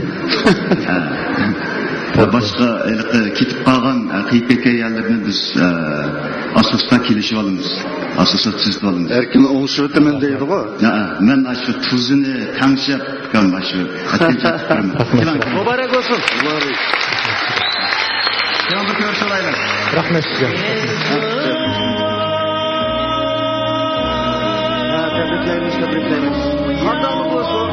ئە، باشقا ھېلىقى كېتىپ قالغان، ئە، قېيىپ كەتكەن يەرلىرىنى بىز، ئە، ئاستا-ئاستا كېلىشىۋالىمىز. ئاستا-ئاستا تۈزىتىۋالىمىز. ئەركىن ئوڭشىۋېتىمەن دەيدىغۇ. ھە، مەن ئاشۇ تۇزىنى تەڭشەپ، كان باشلىق. ئەتكەن چاقىپ تۇرىمەن. كېلىڭ. مۇبارەك بولسۇن. كېلىڭ، بىر كۆرۈشەلەيلى. رەھمەت سىزگە. ھە، تەبرىكلەيمىز، تەبرىكلەيمىز. قانداقمۇ بولسۇن،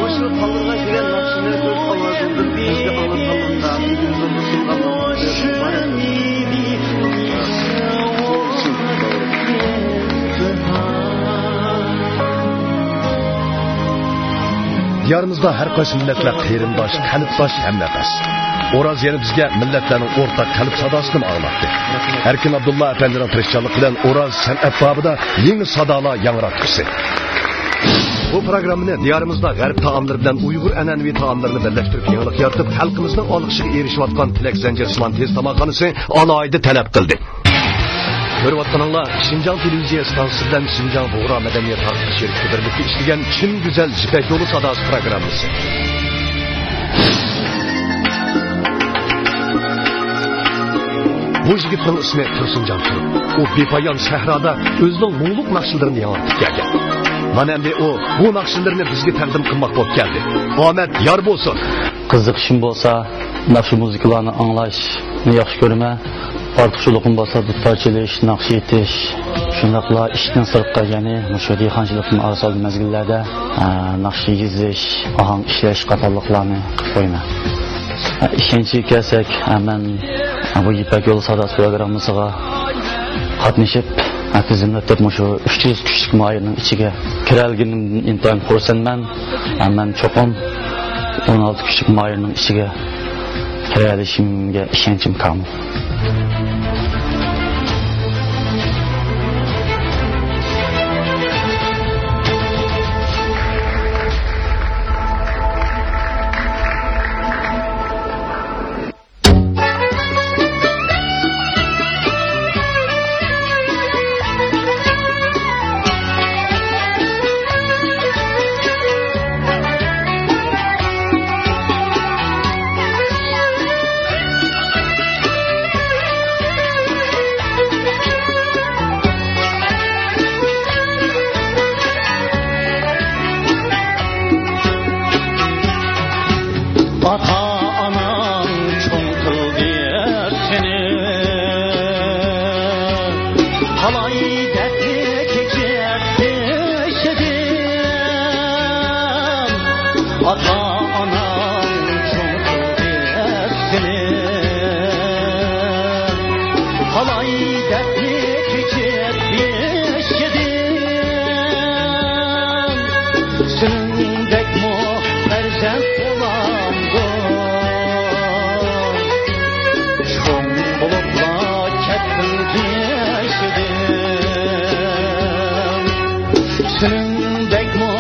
مۇشۇ قالدۇرغاچ دېگەن ناخشىنى ئۆز ئاۋازىڭدىن بىزگە ئاڭلاتقانلىقىڭدا، بىزگە زور سۇنغانلىقىڭدىن مۇبارەك بولسۇن. دىيارىمىزدا ھەر قايسى مىللەتلەر قېرىنداش، قەلبداش، ھەمنەپەس. ئوراز يەنە بىزگە مىللەتلەرنىڭ ئورتاق قەلب ساداسىنىمۇ ئاڭلاتتى. ئەركىن ئابدۇللا ئەپەندىنىڭ تىرىشچانلىقى بىلەن ئوراز سەنئەت بابىدا يېڭى سادالار ياڭراتقۇسى. بۇ پروگراممىنى دىيارىمىزدا غەرب تائاملىرى بىلەن ئۇيغۇر ئەنئەنىۋى تائاملىرىنى بىرلەشتۈرۈپ يېڭىلىق يارىتىپ، خەلقىمىزنىڭ ئالقىشىغا ئېرىشىۋاتقان تىلەك زەنجىرسىمان تېز تاماقخانىسى ئالاھىدە تەلەپ قىلدى. كۆرۈۋاتقىنىڭلار شىنجاڭ تېلېۋىزىيە ئىستانسىسى بىلەن شىنجاڭ بۇغرا مەدەنىيەت تارقىتىش شىركىتى بىرلىكتە ئىشلىگەن چىن گۈزەل يىپەك يولى ساداسى پروگراممىسى. بۇ يىگىتنىڭ ئىسمى تۇرسۇنجان تۇرۇپ. ئۇ بىپايان سەھرادا ئۆزىنىڭ مۇڭلۇق ناخشىلىرىنى ياڭرىتىپ كەلگەن. مانا ئەمدى ئۇ بۇ ناخشىلىرىنى بىزگە تەقدىم قىلماق بولۇپ كەلدى. ئامەت يار بولسۇن! قىزىقىشىم بولسا، مۇشۇ مۇزىكىلارنى ئاڭلاشنى ياخشى كۆرىمەن. ئارتۇقچىلىقىم بولسا دۇتار چېلىش، ناخشا ئېيتىش، شۇنداقلا ئىشتىن سىرتقا، يەنى مۇشۇ دېھقانچىلىقتىن ئايرىلغان مەزگىللەردە، ئە، ناخشا يېزىش، ئاھاڭ ئىشلەش قاتارلىقلارنى قىلىپ قويىمەن. ئە، ئىشەنچكە كەلسەك، ئە، مەن، ئە، بۇ يىپەك يولى ساداسى پروگراممىسىغا قاتنىشىپ، ئە، تىزىملىتىپ، مۇشۇ ئۈچ يۈز كۈچلۈك ماھىرنىڭ ئىچىگە كىرەلىگىنىمدىن ئىنتايىن خۇرسەنمەن. ئە، مەن چوقۇم ئون ئالتە كۈچلۈك ماھىرنىڭ ئىچىگە كىرەلىشىمگە ئىشەنچىم تام. ئاتا-ئاناڭ چوڭ قىلدى سېنى، قالاي دەپ كېچىپ ياشىدىم. ئاتا-ئاناڭ چوڭ قىلدى سېنى، قالاي دەپ كېچىپ ياشىدىم. سېنىڭدەكمۇ پەرزەنت بولامدۇ؟ چوڭ بولۇپلا كەتتىڭ ياشىدىم. سېنىڭدەكمۇ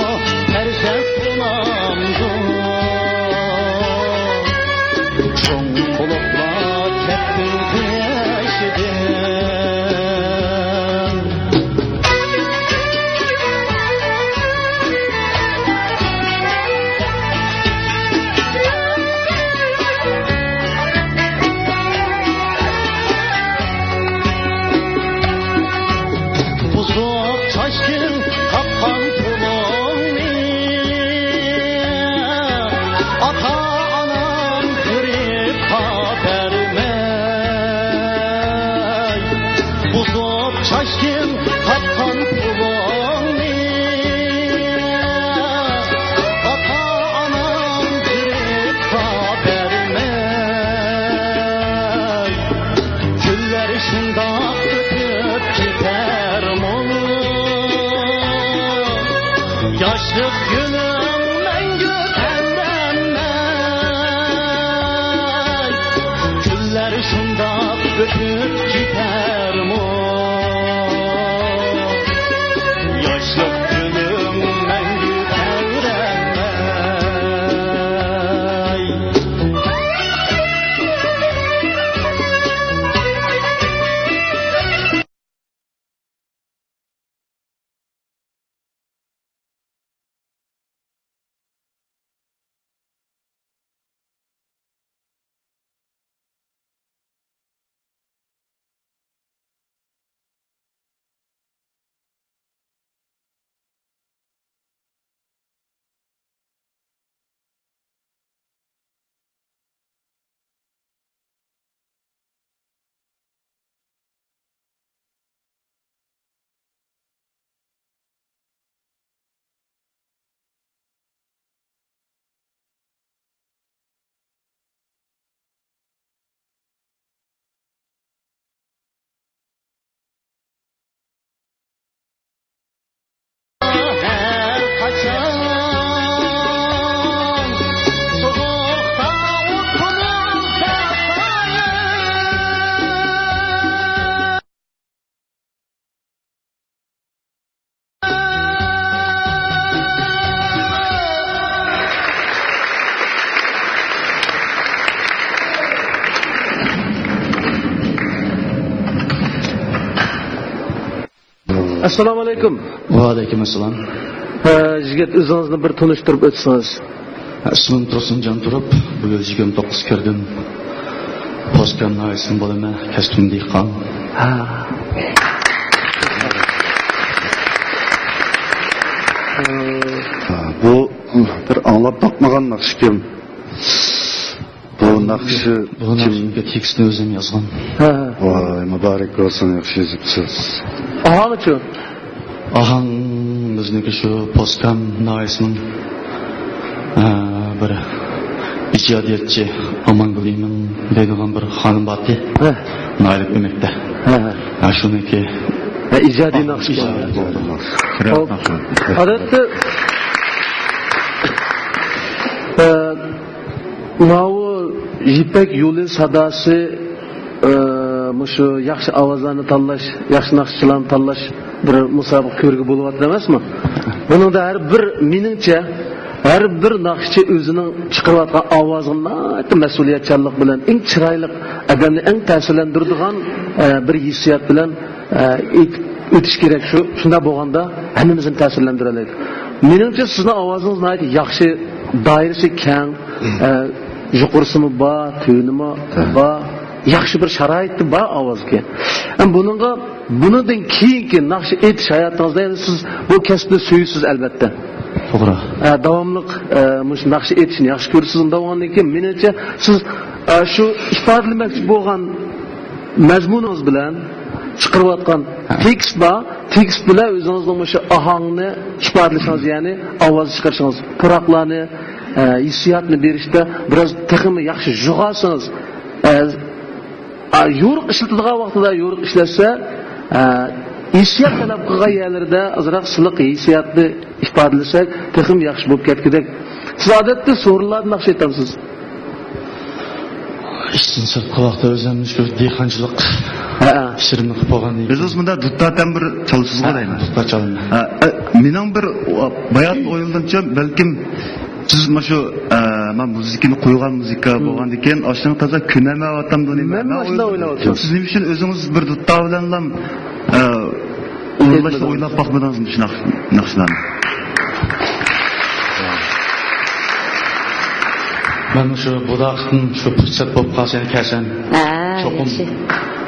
پەرزەنت بولامدۇ؟ چوڭ بولۇپلا كەتتىڭ ياشىدىم. بۇزۇپ چاچتىن تاپقان پۇلۇڭنى، ئاتا-ئاناڭ غېرىبقا بەرمەي. بۇزۇپ چاچتىن تاپقان پۇلۇڭنى، ئاتا-ئاناڭ غېرىبقا بەرمەي. كۈنلەر شۇنداق ئۆتۈپ كېتەرمۇ؟ ياشلىق گۈلۈم مەڭگۈ تەۋرەنمەي. كۈنلەر شۇنداق ئۆتۈپ كېتەرمۇ؟ ياشلىق گۈلۈم مەڭگۈ تەۋرەنمەي. ئەسسالامۇ ئەلەيكۇم. ۋەئەلەيكۇم ئەسسالام. ھە، يىگىت، ئۆزىڭىزنى بىر تونۇشتۇرۇپ ئۆتسىڭىز. ئىسمىم تۇرسۇنجان تۇرۇپ، بۇ يىل يىگىرمە توققۇز كىردىم. پوسكام ناھىيەسىدىن بولىمەن، كەسپىم دېھقان. ھە. ھە، بۇ بىر ئاڭلاپ باقمىغان ناخشىكەن. بۇ ناخشا بۇ كىم؟ ناخشىنىڭ تېكىستىنى ئۆزۈم يازغان. ھە، ھە. ۋا، مۇبارەك بولسۇن، ياخشى يېزىپسىز. ئاھاڭچۇ؟ ئاھاڭ بىزنىڭكى شۇ پوسكام ناھىيەسىنىڭ، ئە، بىر ئىجادىيەتچى ئامانگۈل ئىمىن دەيدىغان بىر خانىم بارتى. ھە. ناھىيەلىك ئۆمەكتە. ھە، ھە. ھە، شۇنىڭكى ھە، ئىجادىي ناخشا. ئىجادىي. خوپ. ئادەتتە، ئە، ماۋۇ يىپەك يولى ساداسى، ئە، مۇشۇ ياخشى ئاۋازلارنى تاللاش، ياخشى ناخشىچىلارنى تاللاش بىر مۇسابىقە كۆرگە بولۇۋاتىدۇ ئەمەسمۇ؟ بۇنىڭدا ھەر بىر، مېنىڭچە، ھەر بىر ناخشىچى ئۆزىنىڭ چىقىرىۋاتقان ئاۋازىغا ناھايىتى مەسئۇلىيەتچانلىق بىلەن، ئەڭ چىرايلىق، ئادەمنى ئەڭ تەسىرلەندۈرىدىغان، ئە، بىر ھېسسىيات بىلەن، ئە، ئېيتىپ ئۆتۈش كېرەك. شۇ، شۇنداق بولغاندا ھەممىمىزنى تەسىرلەندۈرەلەيدۇ. مېنىڭچە سىزنىڭ ئاۋازىڭىز ناھايىتى ياخشى، دائىرىسى كەڭ، ئە، يۇقىرىسىمۇ بار، تۆۋىنىمۇ بار، ياخشى بىر شارائىتى بار ئاۋازغا. ئەم، بۇنىڭغا، بۇنىڭدىن كېيىنكى ناخشا ئېيتىش ھاياتىڭىزدا، يەنى سىز بۇ كەسىپنى سۆيىسىز، ئەلۋەتتە. توغرا. ئە، داۋاملىق، ئە، مۇشۇ ناخشا ئېيتىشنى ياخشى كۆرىسىز. ئۇنداق بولغاندىن كېيىن، مېنىڭچە، سىز، ئە، شۇ ئىپادىلىمەكچى بولغان مەزمۇنىڭىز بىلەن چىقىرىۋاتقان ھە. تېكىست بار. تېكىست بىلەن ئۆزىڭىزنىڭ مۇشۇ ئاھاڭنى ئىپادىلىشىڭىز، يەنى ئاۋاز چىقىرىشىڭىز، پۇراقلارنى، ئە، ھېسسىياتنى بېرىشتە بىراز تېخىمۇ ياخشى جۇغلىسىڭىز، ئە، ئا، يورۇق ئىشلىتىدىغان ۋاقتىدا يورۇق ئىشلەتسە، ئە، ھېسسىيات تەلەپ قىلغان يەرلىرىدە ئازراق سىلىق ھېسسىياتنى ئىپادىلىسەك، تېخىمۇ ياخشى بولۇپ كەتكۈدەك. سىز ئادەتتە سورۇنلاردا ناخشا ئېيتامسىز؟ ئىشتىن سىرتقى ۋاقىتتا ئۆزۈم شۇ دېھقانچىلىق ھە. ئىشلىرىمنى قىلىپ بولغاندىن كېيىن. ئۆزىڭىز مۇنداق دۇتتا تەمبۇر چالىسىزغۇ ھە، دەيمەن. دۇتتا چالىمەن. ھە، ئە، مېنىڭ بىر باياتىن ئويلىدىمچۇ، بەلكىم سىز مانا شۇ، ئە، مانا مۇزىكىنى قويغان مۇزىكا ھىم. بولغاندىكىن، ئاشۇنىڭ تازا كۆنەلمەيۋاتامدۇ دەيمەن. مەن مەن مانا شۇنداق ئويلاپ ئويلىدىم. ئولتۇرۇپ. سىز نېمە ئۈچۈن ئۆزىڭىز بىر دۇتتا بىلەنلا، ئە، ئورۇنلاشنى ئويلاپ باقمىدىڭىزمۇ شۇنداق ناخشىلارنى؟ مەن شۇ بۇداقتىن شۇ پۇرسەت بولۇپ قالسا يەنە كەلسەم ھە، چوقۇم ياخشى.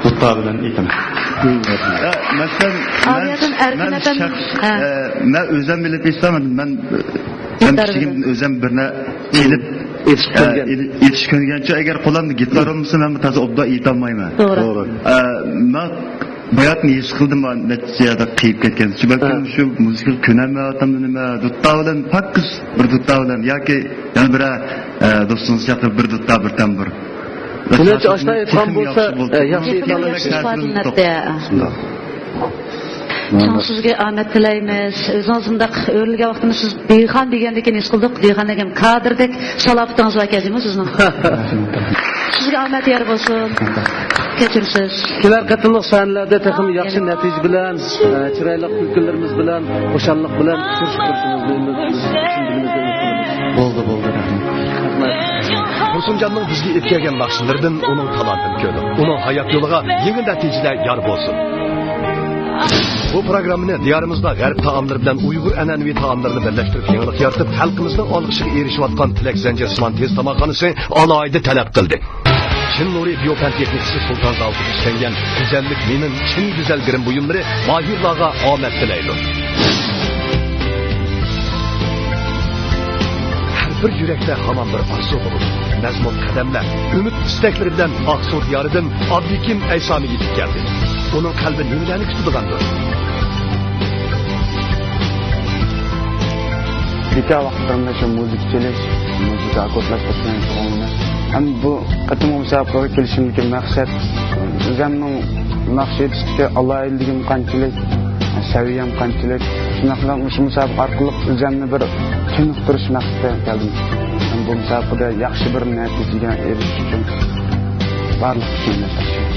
دۇتتا بىلەن ئېيتىمەن. ئە، مەسىلەن، مەن، ئاۋۇ يەردىن ئەركىن مەن ئەپەندىم. شەخس-، ھە. ئە، مەن ئۆزۈم بىلىپ ئېيتسام، مەن، مەن گىتار كىچىكىمدىن بىلەن. ئۆزۈم بىرنى ئېلىپ، ئېيتىش ئە، كۆنگەن. ئېلىپ، ئېيتىش كۆنگەنچۇ، ئەگەر قولۇمدا گىتار بولمىسا، مەن تازا ئوبدان ئېيتالمايمەن. توغرا. توغرا. ئە، مەن باياتىن ھېس قىلدىم، نەچچە يەردە قېيىپ كەتكەن. شۇ بەلكىم ھە. شۇ مۇزىكىغا كۆنەلمەيۋاتامدۇ نېمە، دۇتتا بىلەن، پاكىز بىر دۇتتا بىلەن ياكى يەنە بىرەر، ئە، دوستىڭىز چاقىرىپ بىر دۇتتا، بىر تەمبۇر. بۇنى ئاشۇنداق ئېيتقان تېخىمۇ بولسا، ياخشى بولىدۇ. ئە، ياخشى تېخىمۇ ئېيتالىسىز. ياخشى ئىپادىلىنەتتى. شۇنداق. چوڭ سىزگە ئامەت تىلەيمىز. ئۆزىڭىز مۇنداق ئۆرۈلگەن ۋاقتىمىز سىز دېھقان دېگەندىكىن ھېس قىلدۇق. دېھقان دېگەن كادىردەك سالاپىتىڭىز بار ئىكەن جۇمۇ سىزنىڭ. سىزگە ئامەت يار بولسۇن. كەچۈرسىز. كېلەر قېتىملىق سەھنىلەردە تېخىمۇ ياخشى نەتىجە بىلەن، ئە، چىرايلىق كۈلكىلىرىمىز بىلەن، خۇشاللىق بىلەن كۆرۈشۈپ تۇرۇشىمىزنى ئۈمىد، ئۈمىدىمىزنى ئۈمىد قىلىمىز. بولدى، بولدى، رەھمەت. تۇرسۇنجاننىڭ بىزگە ئېلىپ كەلگەن ناخشىلىرىدىن ئۇنىڭ تالانتىنى كۆردۇق. ئۇنىڭ ھايات يولىغا يېڭى نەتىجىلەر يار بولسۇن. بۇ پروگراممىنى دىيارىمىزدا غەرب تائاملىرى بىلەن ئۇيغۇر ئەنئەنىۋى تائاملىرىنى بىرلەشتۈرۈپ يېڭىلىق يارىتىپ، خەلقىمىزنىڭ ئالقىشىغا ئېرىشىۋاتقان تىلەك زەنجىرىسىمان تېز تاماقخانىسى ئالاھىدە تەلەپ قىلدى. چىن نۇرى بىيوپەن تېخنىكىسى سۇلتان زاۋۇتىدا ئىشلەنگەن گۈزەللىك لىنىن چىن گۈزەل گىرىم بۇيۇملىرى ماھىرلارغا ئامەت تىلەيدۇ. ھەر بىر يۈرەكتە ھامان بىر ئارزۇ بولىدۇ. مەزمۇت قەدەملەر، ئۈمىد ئىستەكلىرى بىلەن ئاقسۇ دىيارىدىن ئابلىكىم ئەيسامى يېتىپ كەلدى. ئۇنىڭ قەلبى نېمىلەرنى كۈتىدىغاندۇر؟ بىكار ۋاقىتلىرىمدا شۇ مۇزىكا چېلىش، مۇزىكا ئاككوردلاشتۇرۇش بىلەن شۇغۇللىنىمەن. ھەم بۇ قېتىمقى مۇسابىقىگە كېلىشىمدىكى مەقسەت، ئۆزۈمنىڭ ناخشا ئېيتىشتىكى ئالاھىدىلىكىم قانچىلىك، سەۋىيەم قانچىلىك، شۇنداقلا مۇشۇ مۇسابىقە ئارقىلىق ئۆزۈمنى بىر چېنىقتۇرۇش مەقسىتىدە كەلدىم. ھەم بۇ مۇسابىقىدە ياخشى بىر نەتىجىگە ئېرىشىش ئۈچۈن بارلىق كۈچۈمنى تاشلايمەن.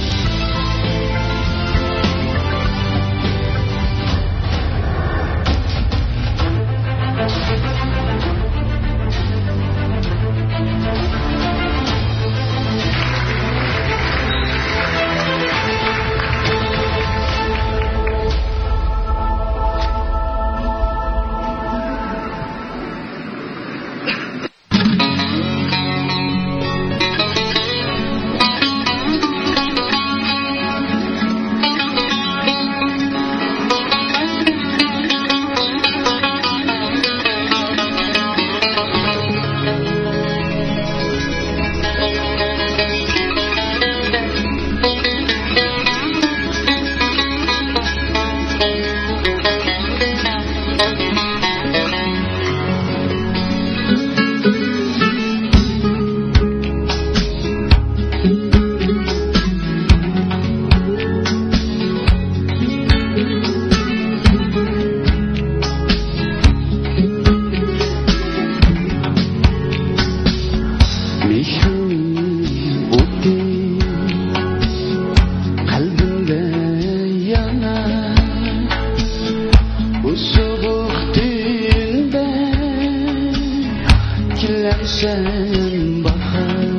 سەن باھار،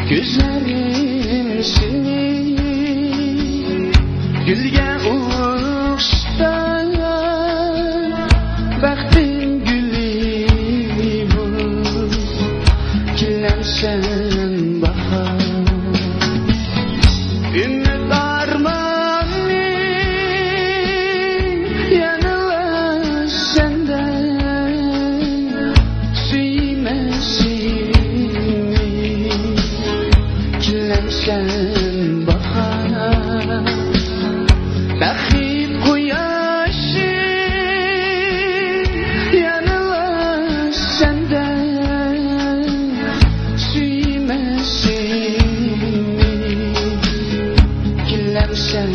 كۆزلىرىم سېنى گۈلگە ئوخشىتار، بەختىم گۈلى بول، كۈلەمسەن باھار. ئۈمىد ئارمانىم يەنىلا سەندە، سۆيمە سېنى، كۈلەمسەن باھار. بەخت قۇياشى يەنىلا سەندە، سۆيمە سېنى، كۈلەمسەن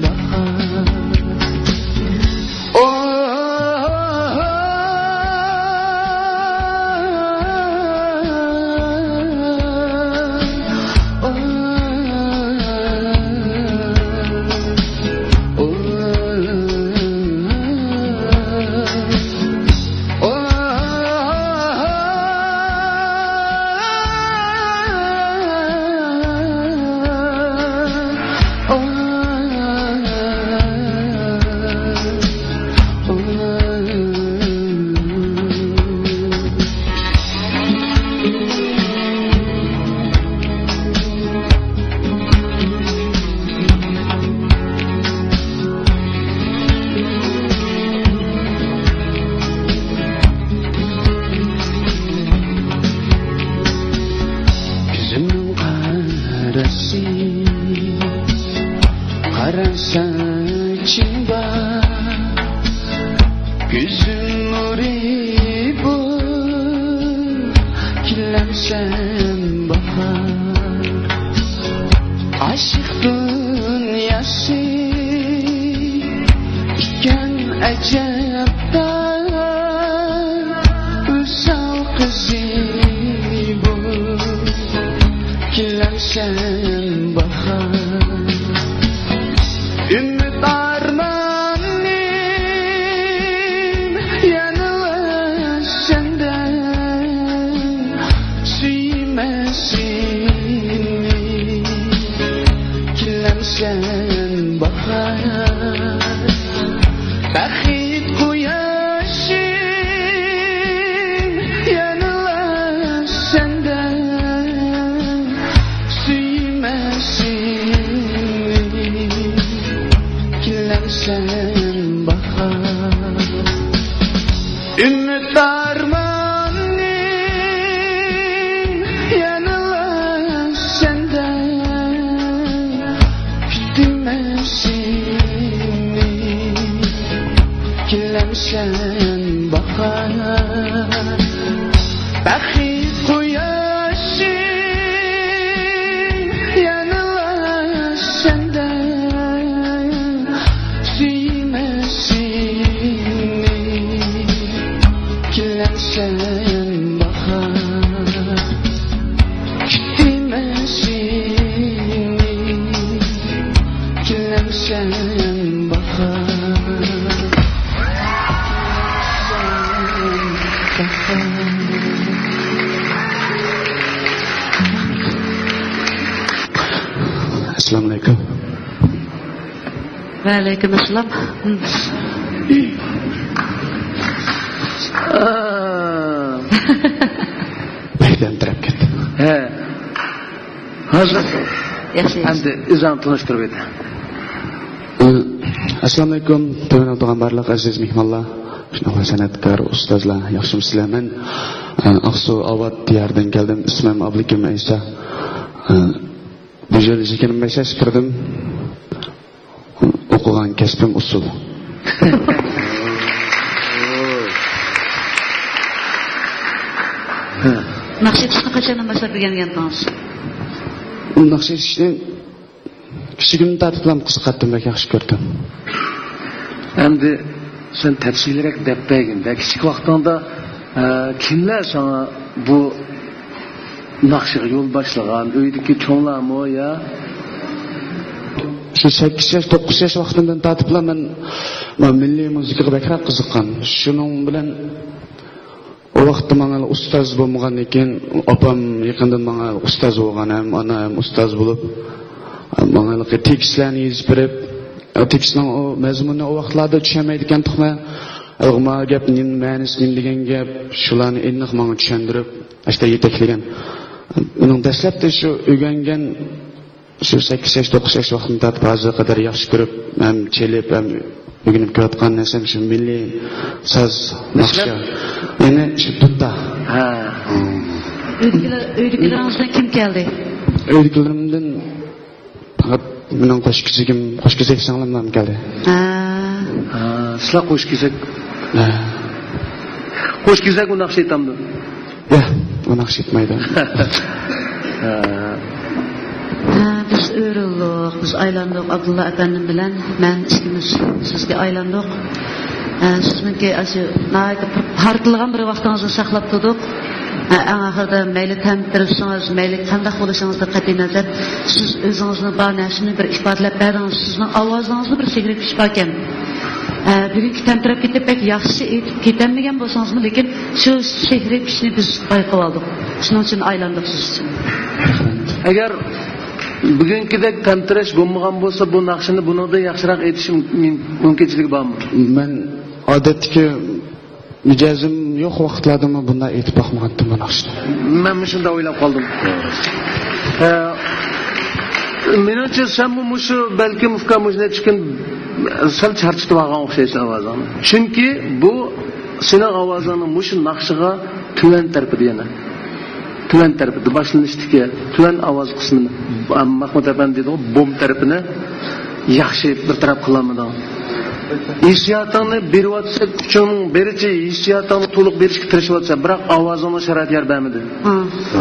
باھار. كۆزۈمنىڭ قارىسى، قارا ساچىڭ بار، كۆزۈم نۇرى بول، كۈلەمسەن باھار. ئاشىق دۇنياسى ئىكەن ئەجەبتە، ۋىسال قىزى بول، كۈلەمسەن باھار. ئۈمىد ئارمانىم يەنىلا سەندە، سۆيمە سېنى، كۈلەمسەن باھار. بەخت قۇياشىم يەنىلا سەندە، سۆيمە سېنى، كۈلەمسەن باھار. ئۈمىد ئارمانىم يەنىلا سەندە، كۈتىمەن سېنى، كۈلەمسەن باھار. بەخت قۇياشىم يەنىلا سەندە، سۆيمە سېنى، كۈلەمسەن باھار. كۈتىمەن سېنى، كۈلەمسەن باھار. ئەسسالامۇ ئەلەيكۇم. ۋەئەلەيكۇم ئەسسالام. بەك تەمتىرەپ كەتتى. ھە. ھازىر ياخشى. ئەمدى ئۆزۈڭنى تونۇشتۇرۇپ ئۆت. ئەسسالامۇئەلەيكۇم، تۆۋەن ئولتۇرغان بارلىق ئەزىز مېھمانلار، شۇنداقلا سەنئەتكار ئۇستازلار، ياخشىمۇسىلەر؟ مەن، ئە، ئاقسۇ ئاۋات دىيارىدىن كەلدىم. ئىسمىم ئابلىكىم ئەيسا. ئە، بۇ يىل يىگىرمە بەش ياشقا كىردىم. ئوقۇغان كەسپىم ئۇسسۇل. ناخشا ئېيتىشنى قاچاندىن باشلاپ ئۆگەنگەنتىڭىز؟ ناخشا ئېيتىشنى كىچىكىمدىن تارتىپلا قىزىقاتتىم، بەك ياخشى كۆردۈم. ئەمدى سەن تەپسىلىيرەك دەپ بەرگىن دە، كىچىك ۋاقتىڭدا، ئە، كىملەر ساڭا بۇ ناخشىغا يول باشلىغان؟ ئۆيدىكى چوڭلارمۇ يا؟ شۇ سەككىز ياش، توققۇز ياش ۋاقتىمدىن تارتىپلا مەن مۇ-، مىللىي مۇزىكىغا بەكرەك قىزىققان. شۇنىڭ بىلەن ئۇ ۋاقىتتا ماڭا ئۇستاز بولمىغاندىن كېيىن، ئاپام يېقىندىن ماڭا ئۇستاز بولغان، ھەم ئانا ھەم ئۇستاز بولۇپ، ماڭا تېكىستلەرنى يېزىپ بېرىپ، تېكىستنىڭ ئۇ مەزمۇنىنى ئۇ ۋاقىتلاردا چۈشەنمەيدىكەن تۇخما. ئەلغۇما گەپ نېمە مەنىسى، نېمە دېگەن گەپ، شۇلارنى ئېنىق ماڭا چۈشەندۈرۈپ، ئاشۇنداق يېتەكلىگەن. ئۇنىڭ دەسلەپتە شۇ ئۆگەنگەن، شۇ سەككىز ياش، توققۇز ياش ۋاقتىمدىن تارتىپ ھازىرغا قەدەر ياخشى كۆرۈپ، ھەم چېلىپ، ھەم ئۆگىنىپ كېلىۋاتقان نەرسەم شۇ مىللىي ساز، ناخشا. يەنى شۇ دۇتتا. ھە. ئۆيدىكىلەر، ئۆيدىكىلىرىڭىزدىن كىم كەلدى؟ ئۆيدىكىلىرىمدىن پەقەت مېنىڭ قوش كېسىكىم، قوش كېسەك سىڭلىملام كەلدى. ھە. ھە، سىلەر قوش كېسەك. ھە. قوش كېسەك ئۇ ناخشا ئېيتامدۇ؟ ياق، ئۇ ناخشا ئېيتمايدۇ. ھە. ھە، بىز ئۆرۈلدۇق، بىز ئايلاندۇق ئابدۇللا ئەپەندىم بىلەن مەن ئىككىمىز سىزگە ئايلاندۇق. ھە، سىزنىڭكى ئاشۇ ناھايىتى بىر پارتلىغان بىر ۋاقتىڭىزنى ساقلاپ تۇردۇق. ھە، ئەڭ ئاخىرىدا مەيلى تەمتىرىشىڭىز، مەيلى قانداق بولۇشىڭىزدىن قەتئىينەزەر، سىز ئۆزىڭىزنى بار نەرسىنى بىر ئىپادىلەپ بەردىڭىز. سىزنىڭ ئاۋازىڭىزدا بىر سېھرىي كۈچ باركەن. ئە، بۈگۈنكى تەمتىرەپ كېتىپ بەك ياخشى ئېيتىپ كېتەلمىگەن بولسىڭىزمۇ، لېكىن شۇ سېھرىي كۈچنى بىز بايقىۋالدۇق. شۇنىڭ ئۈچۈن ئايلاندۇق سىز ئۈچۈن. ئەگەر بۈگۈنكىدەك تەمتىرەش بولمىغان بولسا، بۇ ناخشىنى بۇنىڭدىن ياخشىراق ئېيتىش مۇمكىن-، مۇمكىنچىلىكى بارمۇ؟ مەن ئادەتتىكى مىجەزىم يوق ۋاقىتلاردىمۇ بۇنداق ئېيتىپ باقمىغانتىم بۇ ناخشىنى. مەنمۇ شۇنداق ئويلاپ قالدىم. ئە، مېنىڭچە سەنمۇ مۇشۇ، بەلكىم ئۇكام مۇشۇ نەچچە كۈن سەل چارچىتىپ ئالغان ئوخشايسەن ئاۋازىڭنى. چۈنكى بۇ سېنىڭ ئاۋازىڭنىڭ مۇشۇ ناخشىغا تۆۋەن تەرىپىدە يەنە. تۆۋەن تەرىپىدە، باشلىنىشتىكى تۆۋەن ئاۋاز قىسمىنى، مەخمۇت ئەپەندى دېدىغۇ، بوم تەرىپىنى ياخشى بىر تەرەپ قىلالمىدىڭ. ھېسسىياتىڭنى بېرىۋاتسا، كۈچۈڭنىڭ بېرىچە ھېسسىياتىڭنى تولۇق بېرىشكە تىرىشىۋاتىسەن، بىراق ئاۋازىڭنىڭ شارائىتى يار بەرمىدى. ھە.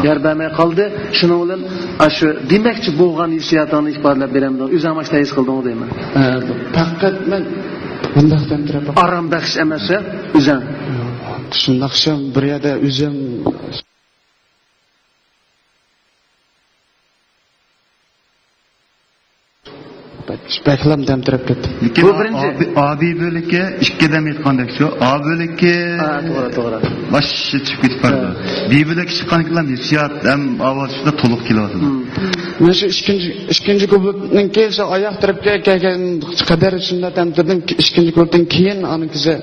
يار بەرمەي قالدى. شۇنىڭ بىلەن ئاشۇ دېمەكچى بولغان ھېسسىياتىڭنى ئىپادىلەپ بېرەلمىدىڭ. ئۆزۈڭ ئاشۇنداق ھېس قىلدىڭغۇ دەيمەن. ئە، پەقەت مەن بۇنداق تەمتىرەپ، ئارام بەخش ئەمەس، ھە، ئۆزۈڭ. شۇنداق شۇ بىر يەردە ئۆزۈم بەك-، بەكلا تەمتىرەپ كەتتىم. لېكىن بۇ بىرىنچى. ئا بى-، ئا بى بۆلىكى ئىككى دەم ئېيتقاندەك شۇ. ئا بۆلىكى، ھە، توغرا، توغرا، باشقا چىقىپ كېتىپ بارىدۇ. ھە. بى بۆلىكى چىققاندىكىن ھېسسىيات ھەم ئاۋاز شۇنداق تولۇق كېلىۋاتىدۇ. مم. مەن شۇ ئىككىنچى، ئىككىنچى كۇپلېتنىڭكى شۇ ئاياغ تەرەپكە كەلگەن قەدەر شۇنداق تەمتىرىدىم، ئىككىنچى كۇپلېتتىن كېيىن ئانىڭكىسى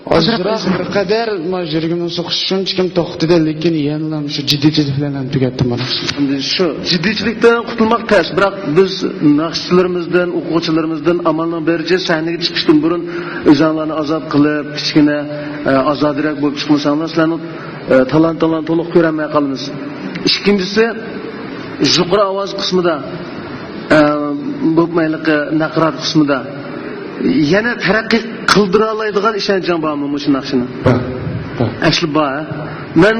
ئازراق بىر قەدەر ما يۈرىكىمنىڭ سوقۇشى شۇنچىكىم توختىدى، لېكىن يەنىلا شۇ جىددىيچىلىك بىلەن ھەم تۈگەتتىم مانا. ئەمدى شۇ جىددىيچىلىكتىن قۇتۇلماق تەس، بىراق بىز ناخشىچىلىرىمىزدىن، ئوقۇغۇچىلىرىمىزدىن ئامالنىڭ بېرىچە سەھنىگە چىقىشتىن بۇرۇن ئۆزۈڭلارنى ئازاد قىلىپ، كىچىككىنە، ئە، ئازادىرەك بولۇپ چىقمىساڭلار، سىلەرنىڭ، ئە، تالانتىڭلارنى تولۇق كۆرەلمەي قالىمىز. ئىككىنچىسى، يۇقىرى ئاۋاز قىسمىدا، ئە، بولۇپمۇ ھېلىقى ناقرات قىسمىدا يەنە تەرەققىي قىلدۇرالايدىغان ئىشەنچىڭ بارمۇ مۇشۇ ناخشىنى؟ بار، بار. ئەسلى بار، ھە؟ مەن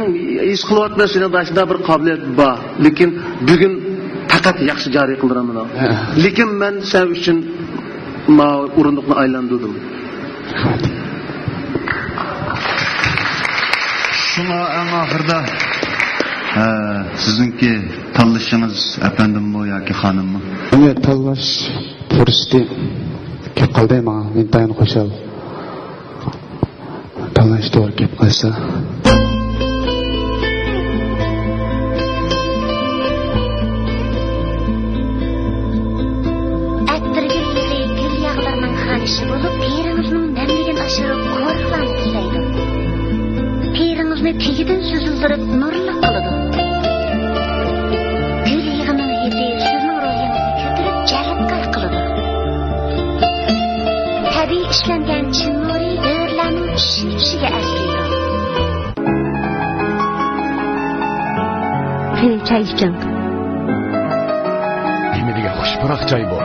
ھېس قىلىۋاتىمەن، سېنىڭدە ئاشۇنداق بىر قابىلىيەت بار. لېكىن بۈگۈن پەقەت ياخشى جارى قىلدۇرالمىدىڭ. ھە. لېكىن مەن سەن ئۈچۈن ماۋۇ ئورۇندۇقنى ئايلاندۇردۇم. شۇڭا ئەڭ ئاخىرىدا، ھە، سىزنىڭكى تاللىشىڭىز ئەپەندىممۇ ياكى خانىممۇ؟ مانا تاللاش پۇرسىتى كېلىپ قالدى ماڭا. ئىنتايىن خۇشال. تاللاش توغرا كېلىپ قالسا. ئەتىرگۈل يېغى گۈل ياغلىرىنىڭ خانىشى بولۇپ، تېرىڭىزنىڭ نەملىكىنى ئاشۇرۇپ، قورۇقلارنى تۈزەيدۇ. تېرىڭىزنى تېگىدىن سۈزۈلدۈرۈپ، نۇرلۇق قىلىدۇ. گۈل يېغىنىڭ ھىدى سىزنىڭ روھىڭىزنى كۆتۈرۈپ، جەلپكار قىلىدۇ. تەبىئىي ئىشلەنگەن چىن نۇرى بۆرىلەرنىڭ ئىشىنچىگە ئەرزىيدۇ. قېنى، چاي ئىچىڭ. نېمە دېگەن خۇش پۇراق چاي بۇ؟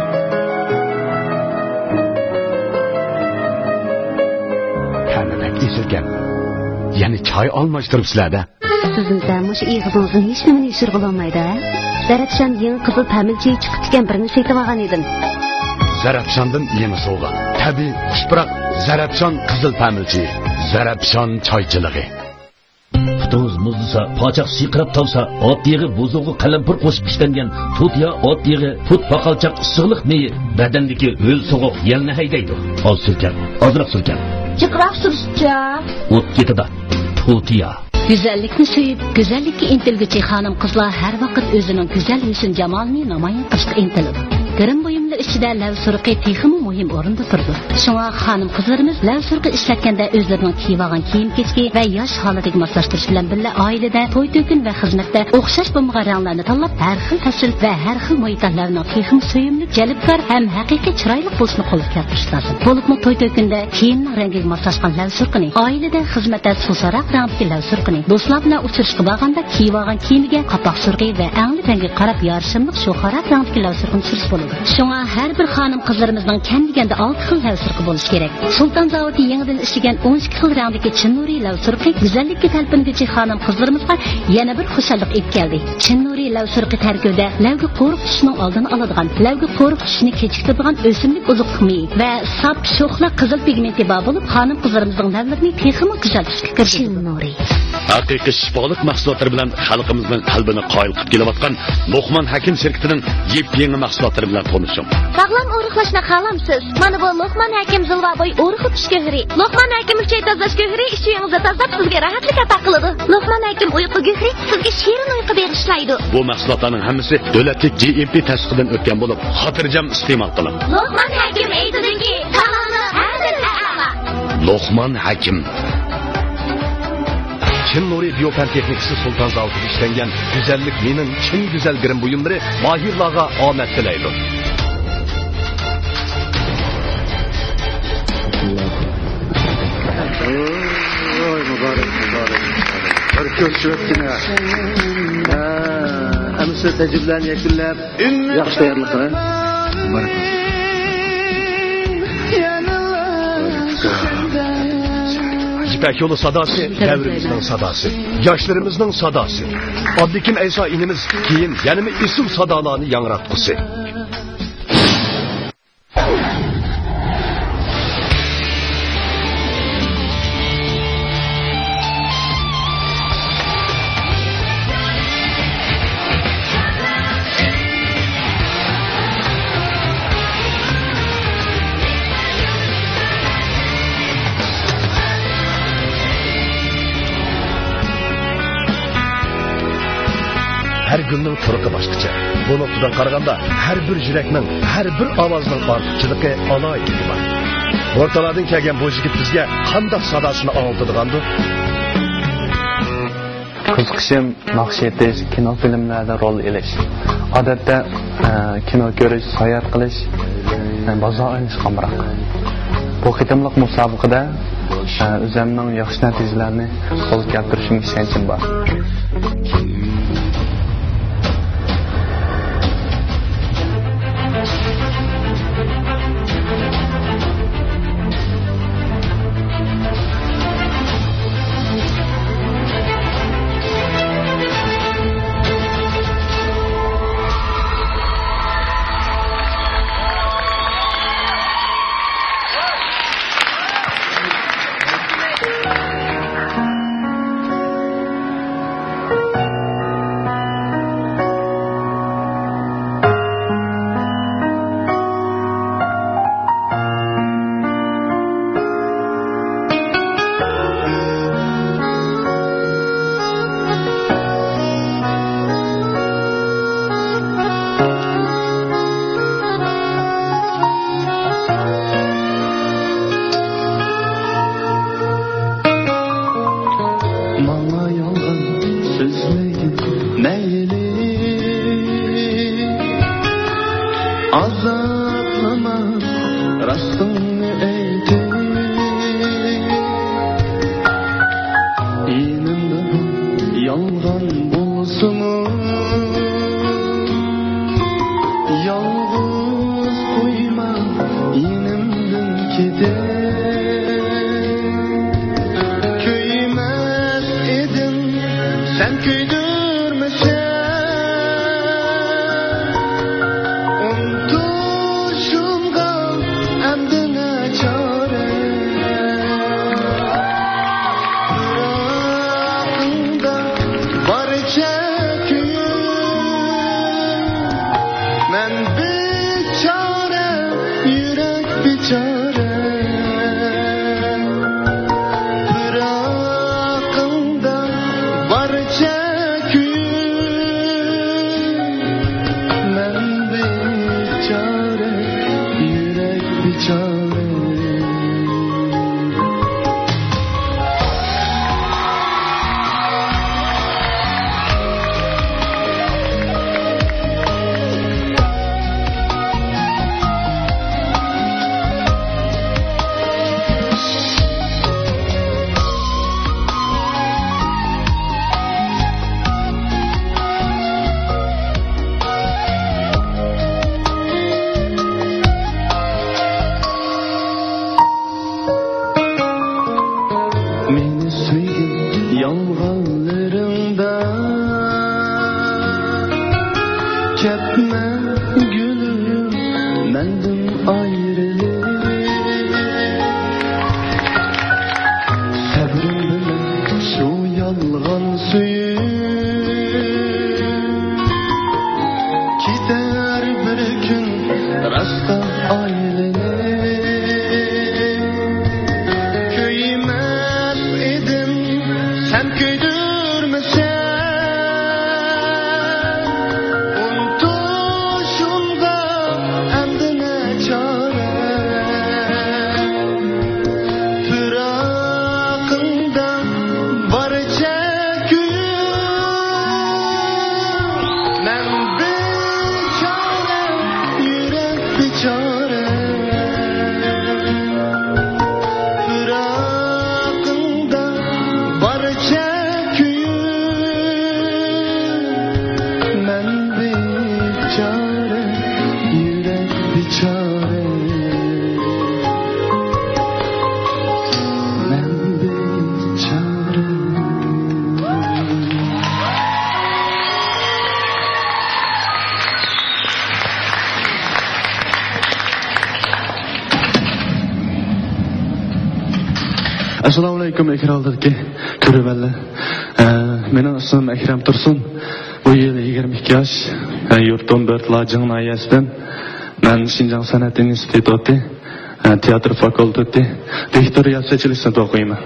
تەمى بەك ئېسىلكەن. يەنە چاي ئالماشتۇرۇپسىلەر-دە. سىزنىڭچە مۇشۇ ئېغىزىڭىزدىن ھېچنېمىنى يوشۇرغىلى بولمايدۇ-ھە؟ زەرەپشان يېڭى قىزىل پەمىلچىگە چىقىپتىكەن، بىرنى سېتىۋالغان ئىدىم. زەرەپشاندىن يېڭى سوۋغا. تەبىئىي خۇش پۇراق زەرەپشان قىزىل پەمىلچىگى. زەرەپشان چايچىلىقى. پۇتىڭىز مۇزلىسا، پاچاق سىرقىراپ تاۋسا، ئات يېغى بۇزۇغغا قەلەمپۇر قوشۇپ ئىشلەنگەن توتىيا ئات يېغى، پۇت پاقالچاق ئىسسىقلىق مېيى، بەدەندىكى ھۆل سوغۇق يەلنى ھەيدەيدۇ. ئاز سۈركەڭ، ئازراق سۈركەڭ. جىقراق سۈرسىچە. ئوت كېتىدۇ. ئوتىيا. گۈزەللىكنى سۆيۈپ، گۈزەللىككە ئىنتىلگۈچى خانىم-قىزلار ھەر ۋاقىت ئۆزىنىڭ گۈزەل ھۆسن-جامالىنى نامايان قىلىشقا ئىنتىلىدۇ. گىرىم بۇيۇملىرى ئىچىدە لەۋ سۇرۇقى تېخىمۇ مۇھىم ئورۇندا تۇرىدۇ. شۇڭا خانىم-قىزلىرىمىز لەۋ سۇرۇقى ئىشلەتكەندە ئۆزلىرىنىڭ كىيىۋالغان كىيىم-كېچىكى ۋە ياش ھالىتىگە ماسلاشتۇرۇش بىلەن بىللە ئائىلىدە، توي-تۆكۈن ۋە خىزمەتتە ئوخشاش بولمىغان رەڭلەرنى تاللاپ، ھەر خىل پەسىل ۋە ھەر خىل مۇھىتتا لەۋنىڭ تېخىمۇ سۆيۈملۈك، جەلپكار ھەم ھەقىقىي چىرايلىق بولۇشىنى قولغا كەلتۈرۈش لازىم. بولۇپمۇ توي-تۆكۈندە كىيىمنىڭ رەڭگىگە ماسلاشقان لەۋ سۇرۇقىنى، ئائىلىدە، خىزمەتتە سۇسراق رەڭدىكى لەۋ سۇرۇقىنى، دوستلار بىلەن ئۇچرىشىشقا بارغاندا كىيىۋالغان كىيىمىگە قاپاق سۇرۇقى ۋە ئەڭلىك رەڭگىگە قاراپ يارىشىملىق شوخراق رەڭدىكى لەۋ سۇرۇقىنى سۈرسە بولىدۇ. شۇڭا ھەر بىر خانىم-قىزلىرىمىزنىڭ كەم دېگەندە ئالتە خىل لەۋ سۇرۇقى بولۇشى كېرەك. سۇلتان زاۋۇتى يېڭىدىن ئىشلىگەن ئون ئىككى خىل رەڭدىكى چىن نۇرى لەۋ سۇرۇقى گۈزەللىككە تەلپۈنگۈچى خانىم-قىزلىرىمىزغا يەنە بىر خۇشاللىق ئېلىپ كەلدى. چىن نۇرى لەۋ سۇرۇقى تەركىبىدە لەۋگە قورۇق چۈشۈشنىڭ ئالدىنى ئالىدىغان، لەۋگە قورۇق چۈشۈشنى كېچىكتۈرىدىغان ئۆسۈملۈك ئوزۇقلۇق مېيى ۋە ساپ شوخلا قىزىل پىگمېنتى بار بولۇپ، خانىم-قىزلىرىمىزنىڭ لەۋلىرىنى تېخىمۇ گۈزەل تۇتۇشقا كىرىشىدۇ. چىن نۇرى. ھەقىقىي شىپالىق مەھسۇلاتلىرى بىلەن خەلقىمىزنىڭ قەلبىنى قايىل قىلىپ كېلىۋاتقان لوقمان ھەكىم شىركىتىنىڭ يېپيېڭى مەھسۇلاتلىرى بىلەن تونۇشۇڭ. ساغلام ئورۇقلاشنى خالامسىز؟ مانا بۇ لوقمان ھەكىم زىلۋا بوي ئورۇقلىتىش گۆھىرى. لوقمان ھەكىم ئۈچەي تازىلاش گۆھىرى ئىچ ئۆيىڭىزنى تازىلاپ، سىزگە راھەتلىك ئاتا قىلىدۇ. لوقمان ھەكىم ئۇيقۇ گۆھىرى سىزگە شېرىن ئۇيقۇ بېغىشلايدۇ. بۇ مەھسۇلاتلارنىڭ ھەممىسى دۆلەتلىك جى ئېم پى تەستىقىدىن ئۆتكەن بولۇپ، خاتىرجەم ئىستېمال قىلىڭ. لوقمان ھەكىم ئېيتىدۇكى، تاماملىق ھەممىدىن ئەلا. لوقمان ھەكىم. چىن نۇرى بىيو پەن تېخنىكىسى سۇلتان زاۋۇتىدا ئىشلەنگەن گۈزەللىك مېنىڭ چىن گۈزەل گىرىم بۇيۇملىرى ماھىرلارغا ئامەت تىلەيدۇ. ۋاي، مۇبارەك، مۇبارەك، مۇبارەك. بىر كۆرۈشۈۋەتكىنە. ھە، ئەمىسە تەجرىبىلەرنى يەكۈنلەپ، ياخشى تەييارلىق قىلىڭ. يىپەك يولى ساداسى، دەۋرىمىزنىڭ ساداسى، ياشلىرىمىزنىڭ ساداسى. ئابلىكىم ئەيسا ئىنىمىز كېيىن يەنىمۇ ئېسىل سادالارنى ياڭراتقۇسى. ھەر گۈلنىڭ پۇرىقى باشقىچە. بۇ نۇقتىدىن قارىغاندا، ھەر بىر يۈرەكنىڭ، ھەر بىر ئاۋازنىڭ ئارتۇقچىلىقى، ئالاھىدىلىكى بار. ئورتالاردىن كەلگەن بۇ يىگىت بىزگە قانداق ساداسىنى ئاڭلىتىدىغاندۇ؟ قىزىقىشىم، ناخشا ئېيتىش، كىنو، فىلىملەردە رول ئېلىش. ئادەتتە، ئە، كىنو كۆرۈش، ساياھەت قىلىش، ئە، بازار ئايلىنىشقا ئامراق. بۇ قېتىملىق مۇسابىقىدە، ئە، ئۆزۈمنىڭ ياخشى نەتىجىلەرنى قولغا كەلتۈرۈشۈمگە ئىشەنچىم بار. ماڭا يالغان سۆزلىگىن مەيلى، ئازابلىما، راستىڭنى ئېيتىپ. يېنىمدا يالغان بولسىمۇ، يالغۇز قويما، يېنىمدىن كېتىپ. كۆيمەس ئىدىم سەن كۆيدۈرمىسەڭ، ئۇنتۇشۇمغا ئەمدى ناچارە. پىراقىڭدا بارچە كۆيۈم، مەن بىچارە، يۈرەك بىچارە. پىراقىڭ مېنى سۆيگىن يالغانلىرىڭدا، كەتمە گۈلۈم مەندىن ئايرىلىپ. سەۋرىم بىلەن شۇ يالغان سۆيۈم كېتەر بىر كۈن راستقا ئايلىنىپ. كۆيمەس ئىدىم سەن كۆيدۈرمىسەڭ، ئۇنتۇشۇمغا ئەمدى نەچارە؟ پىراقىڭدا بارچە كۈيۈم، مەن بىچارە، يۈرەك بىچارە. پىراقىڭدا بارچە كۈيۈم، مەن بىچارە، يۈرەك بىچارە. مەن بىچارە. ئەسسالامۇئەلەيكۇم، ئېكرانلىرىدىكى كۆرۈرمەنلەر. ئە، مېنىڭ ئىسمىم ئەكرەم تۇرسۇن. بۇ يىل يىگىرمە ئىككى ياش. ئە، يۇرتۇم بۆرتالا جىڭ ناھىيەسىدىن. مەن شىنجاڭ سەنئەت ئىنستىتۇتى، ئە، تىياتىر فاكۇلتېتى، ۋىكتورىيە سوتسىيالىستىنى ئوقۇيمەن.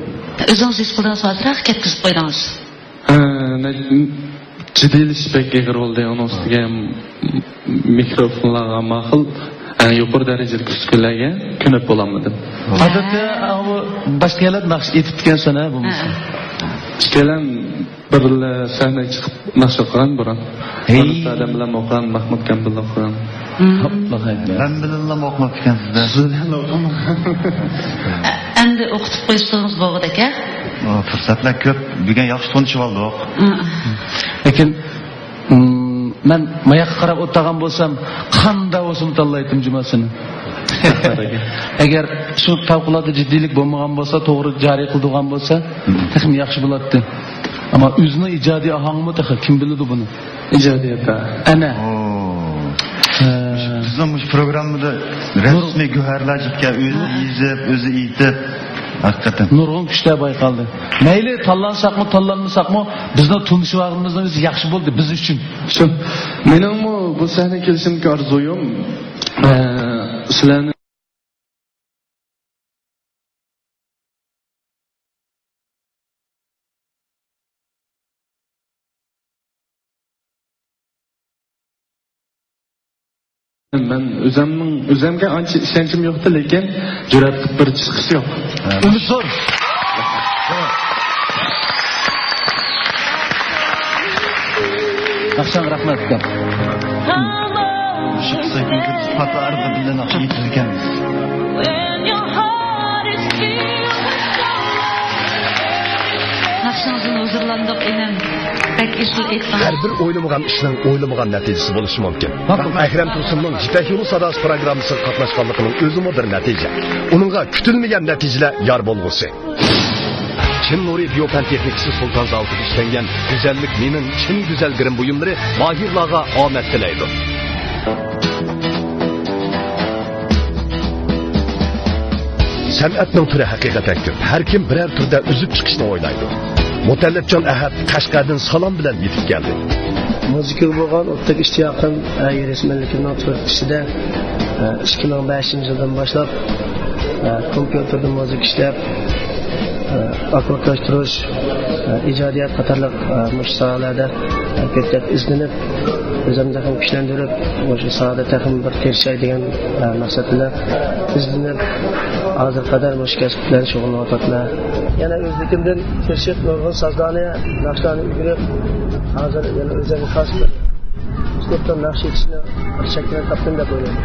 ئۆزىڭىز ھېس قىلدىڭىزمۇ، ئازراق كەتكۈزۈپ قويدىڭىز. ھە، نە-، جىددىيلىشىش بەك ئېغىر بولدى. ئۇنىڭ ئۈستىگە م-، مىكروفونلارغا ماقۇل، ھە، يۇقىرى دەرىجىلىك ئۈسكۈنىلەرگە كۆنۈپ بولالمىدىم. ئادەتتە، ئاۋۇ باشقا يەرلەردە ناخشا ئېيتىپتىكەنسەن، ھە، بولمىسا؟ ھە. ئىككىيلەن بىرلا سەھنىگە چىقىپ ناخشا ئوقۇغان بۇرۇن. ھەي. ئادەتتە ئادەم بىلەن ئوقۇغان، مەھمۇد كامبىل ئوقۇغان. مم. مەن بىلەنلا ئوقۇماپتىكەنسىز-دە. سىز بىلەنلا ئوقۇماپتىكەنسىز. ئەمدى ئوقۇتۇپ قويسىڭىز بولغۇدەك-ھە؟ ئۇ پۇرسەتلەر كۆپ. بۈگۈن ياخشى تونۇشۇۋالدۇق. مم. لېكىن، مم، مەن ماياققا قاراپ ئولتۇرغان بولسام، قانداق بولسىمۇ تاللايتتىم جۇماسىنى. ئەگەر شۇ پەۋقۇلئاددە جىددىيلىك بولمىغان بولسا، توغرا جارى قىلىدىغان بولسا، مم. تېخىمۇ ياخشى بولاتتى. ئەمما ئۆزىنىڭ ئىجادىي ئاھاڭىمۇ تېخى كىم بىلىدۇ بۇنى؟ ئىجادىيەت، ھە. ئەنە. ئوو. ھە. بىزنىڭ مۇشۇ پروگراممىدا رەسمىي گۆھەرلەر چىقىپ كەل، ئۆزى ھە. يېزىپ، ئۆزى ئېيتىپ. ھەقىقەتەن. نۇرغۇن كۈچلەر بايقالدى. مەيلى، تاللانساقمۇ، تاللانمىساقمۇ، بىزنىڭ تونۇشۇۋالغىنىمىزنىڭ ئۆزى ياخشى بولدى بىز ئۈچۈن. شۇ. مېنىڭمۇ بۇ سەھنىگە كېلىشىمدىكى ئارزۇيۇم، ئە، سىلەرنى مەن ئۆزۈمنىڭ، ئۆزۈمگە ئانچە ئىشەنچىم يوقتى، لېكىن جۈرئەت قىلىپ بىر چىقىش يوق. ئۈمىد زور. ياخشى، رەھمەت، ئۇكام. مۇشۇ قىسا كۈنگە پات ئارىدا بىللە ناخشا ئېيتىدىكەنمىز. ناخشىڭىزدىن ھۇزۇرلاندۇق، ئىنىم. بەك ئېسىل ئېيتتىڭىز. ھەر بىر ئويلىمىغان ئىشنىڭ ئويلىمىغان نەتىجىسى بولۇشى مۇمكىن. بىراق ئەكرەم تۇرسۇننىڭ يىپەك يولى ساداسى پروگراممىسىغا قاتناشقانلىقىنىڭ ئۆزىمۇ بىر نەتىجە. ئۇنىڭغا كۈتۈلمىگەن نەتىجىلەر يار بولغۇسى. چىن نۇرى بىيو پەن تېخنىكىسى سۇلتان زاۋۇتىدا ئىشلەنگەن گۈزەللىك مېنىڭ چىن گۈزەل گىرىم بۇيۇملىرى ماھىرلارغا ئامەت تىلەيدۇ. سەنئەتنىڭ تۈرى ھەقىقەتەن كۆپ. ھەر كىم بىرەر تۈردە ئۈزۈپ چىقىشنى ئويلايدۇ. مۇتەللىپجان ئەھەت قەشقەردىن سالام بىلەن يېتىپ كەلدى. مۇزىكىغا بولغان ئوتتەك ئىشتىياقىم، ئە، ھېرىسمەنلىكىمنىڭ تۈرتكىسىدە، ئە، ئىككى مىڭ بەشىنچى يىلدىن باشلاپ، ئە، كومپيۇتېردا مۇزىكا ئىشلەپ، ئە، ئاكوردلاشتۇرۇش، ئە، ئىجادىيەت قاتارلىق، ئە، مۇشۇ ساھەلەردە، ئە، كۆپلەپ ئىزدىنىپ، ئۆزۈمنى تېخىمۇ كۈچلەندۈرۈپ، مۇشۇ ساھەدە تېخىمۇ بىر تىرىشاي دېگەن، ئە، مەقسەت بىلەن ئىزدىنىپ، ھازىرغا قەدەر مۇشۇ كەسىپ بىلەن شۇغۇللىنىۋاتىمەن. يەنە ئۆزلۈكۈمدىن تىرىشىپ، نۇرغۇن سازلارنى، ناخشىلارنى ئۆگىنىپ، ھازىر يەنە ئۆزۈمگە خاس بىر ئۇسلۇبتا ناخشا ئېيتىشنى بىر شەكىللەنتىپ تاپتىم دەپ ئويلايمەن.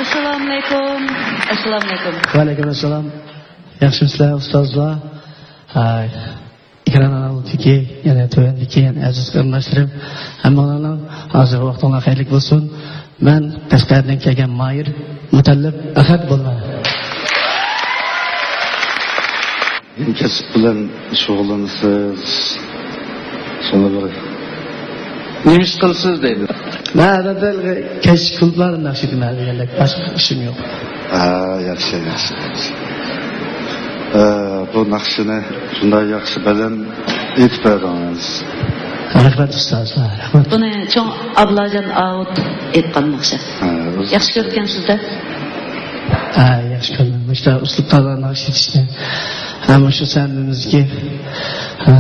ئەسسالامۇئەلەيكۇم. ئەسسالامۇئەلەيكۇم. ۋەئەلەيكۇم ئەسسالام. ياخشىمۇسىلەر ئۇستازلار؟ ھاي. ئېكران ئالدىدىكى، يەنە تۆۋەندىكى، يەنە ئەزىز قېرىنداشلىرىم، ھەممىڭلارنىڭ ھازىرقى ۋاقتىڭلار خەيرلىك بولسۇن. مەن قەشقەردىن كەلگەن ماھىر مۇتەللىپ ئەخەت بولىمەن. كەسىپ بىلەن شۇغۇللىنىسىز؟ شۇنداق بىر نېمە ئىش قىلىسىز دەيدۇ. مەن ئادەتتە كەچ كۇلۇبلاردا ناخشا ئېيتىمەن دېگەندەك، باشقا ئىشىم يوق. ھە، ياخشى، ياخشى، ياخشى. ئە، بۇ ناخشىنى شۇنداق ياخشى بەلەن ئېيتىپ بەردىڭىز. رەھمەت ئۇستاز، رەھمەت. بۇنى چوڭ ئابلاجان ئاۋۇت ئېيتقان ناخشا. ھە، ياخشى كۆرۈپكەنسىز-دە؟ ھە، ياخشى كۆردۈم. مۇشۇنداق ئۇسلۇبتا ناخشا ئېيتىشنى. ھە، مۇشۇ سەھنىمىزدىكى، ھە،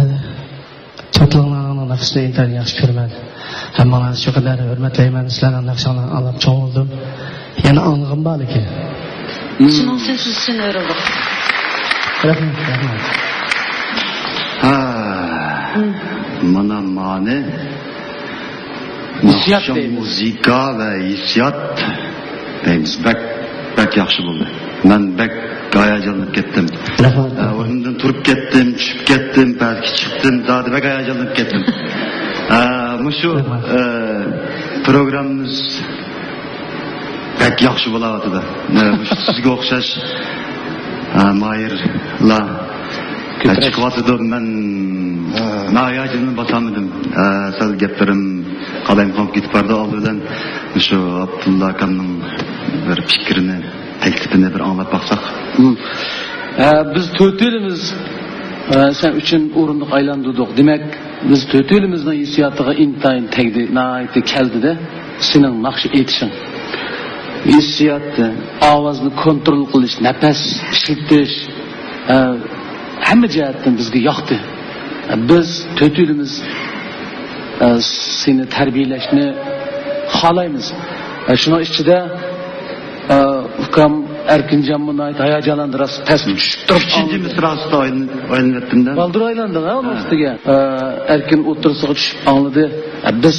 توتلىغانلارنىڭ ناخشىسىنى ئىنتايىن ياخشى كۆرىمەن. ھەممىڭلارنى شۇ قەدەر ھۆرمەتلەيمەن، سىلەرنىڭ ناخشاڭلارنى ئاڭلاپ چوڭ بولدۇم. يەنە ئاڭلىغۇم بار لېكىن. شۇنىڭ ئۈچۈن سىز ئۈچۈن ئۆرۈلدۇق. رەھمەت، رەھمەت. ھا، مانا مانى ھېسسىيات ناخشا، دەيمىز. مۇزىكا ۋە ھېسسىيات دەيمىز. بەك، بەك ياخشى بولدى. مەن بەك ھاياجانلىنىپ كەتتىم. رەھمەت. ئە، ئورنۇمدىن تۇرۇپ كەتتىم، چۈشۈپ كەتتىم، پەسكە چىقتىم، زادى بەك ھاياجانلىنىپ كەتتىم. ئە، مۇشۇ، رەھمەت. ئە، پروگراممىمىز بەك ياخشى بولاۋاتىدۇ. ئە، مۇشۇ سىزگە ئوخشاش، ئە، ماھىرلار، ئە، كۆپرەك. چىقىۋاتىدۇ. مەن ھە. ناھايىتى باسالمىدىم. ئە، سەل گەپلىرىم قالايمىقان كېتىپ بارىدۇ. ئالدى بىلەن مۇشۇ ئابدۇللا ئاكامنىڭ بىر پىكرىنى، تەكلىپىنى بىر ئاڭلاپ باقساق. ھىم. ئە، بىز تۆتىيلىمىز، ئە، سەن ئۈچىنچى ئورۇنلۇق ئايلاندۇردۇق. دېمەك، بىز تۆتىيلىمىزنىڭ ھېسسىياتىغا ئىنتايىن تەگدى، ناھايىتى كەلدى-دە. سېنىڭ ناخشا ئېيتىشىڭ، ھېسسىيات، ئاۋازنى كونترول قىلىش، نەپەس ئىشلىتىش، ئە، ھەممە جەھەتتىن بىزگە ياقتى. بىز تۆتىيلىمىز، ئە، سېنى تەربىيەلەشنى خالايمىز. ئە، شۇنىڭ ئىچىدە، ئە، ئۇكام ئەركىنجانمۇ ناھايىتى ھاياجانلاندى، راست پەس چۈشۈپ تۇرۇپ ئۈچىنچى ئاڭلىدى. مىسراسىدا ئايلىنىپ، ئايلىنىۋەتتىم-دە. بالدۇر ئايلاندىڭ-ھە ئۇنىڭ ھە. ئۈستىگە. ئە، ئەركىن ئوتتۇرىسىغا چۈشۈپ ئاڭلىدى. ئە، بىز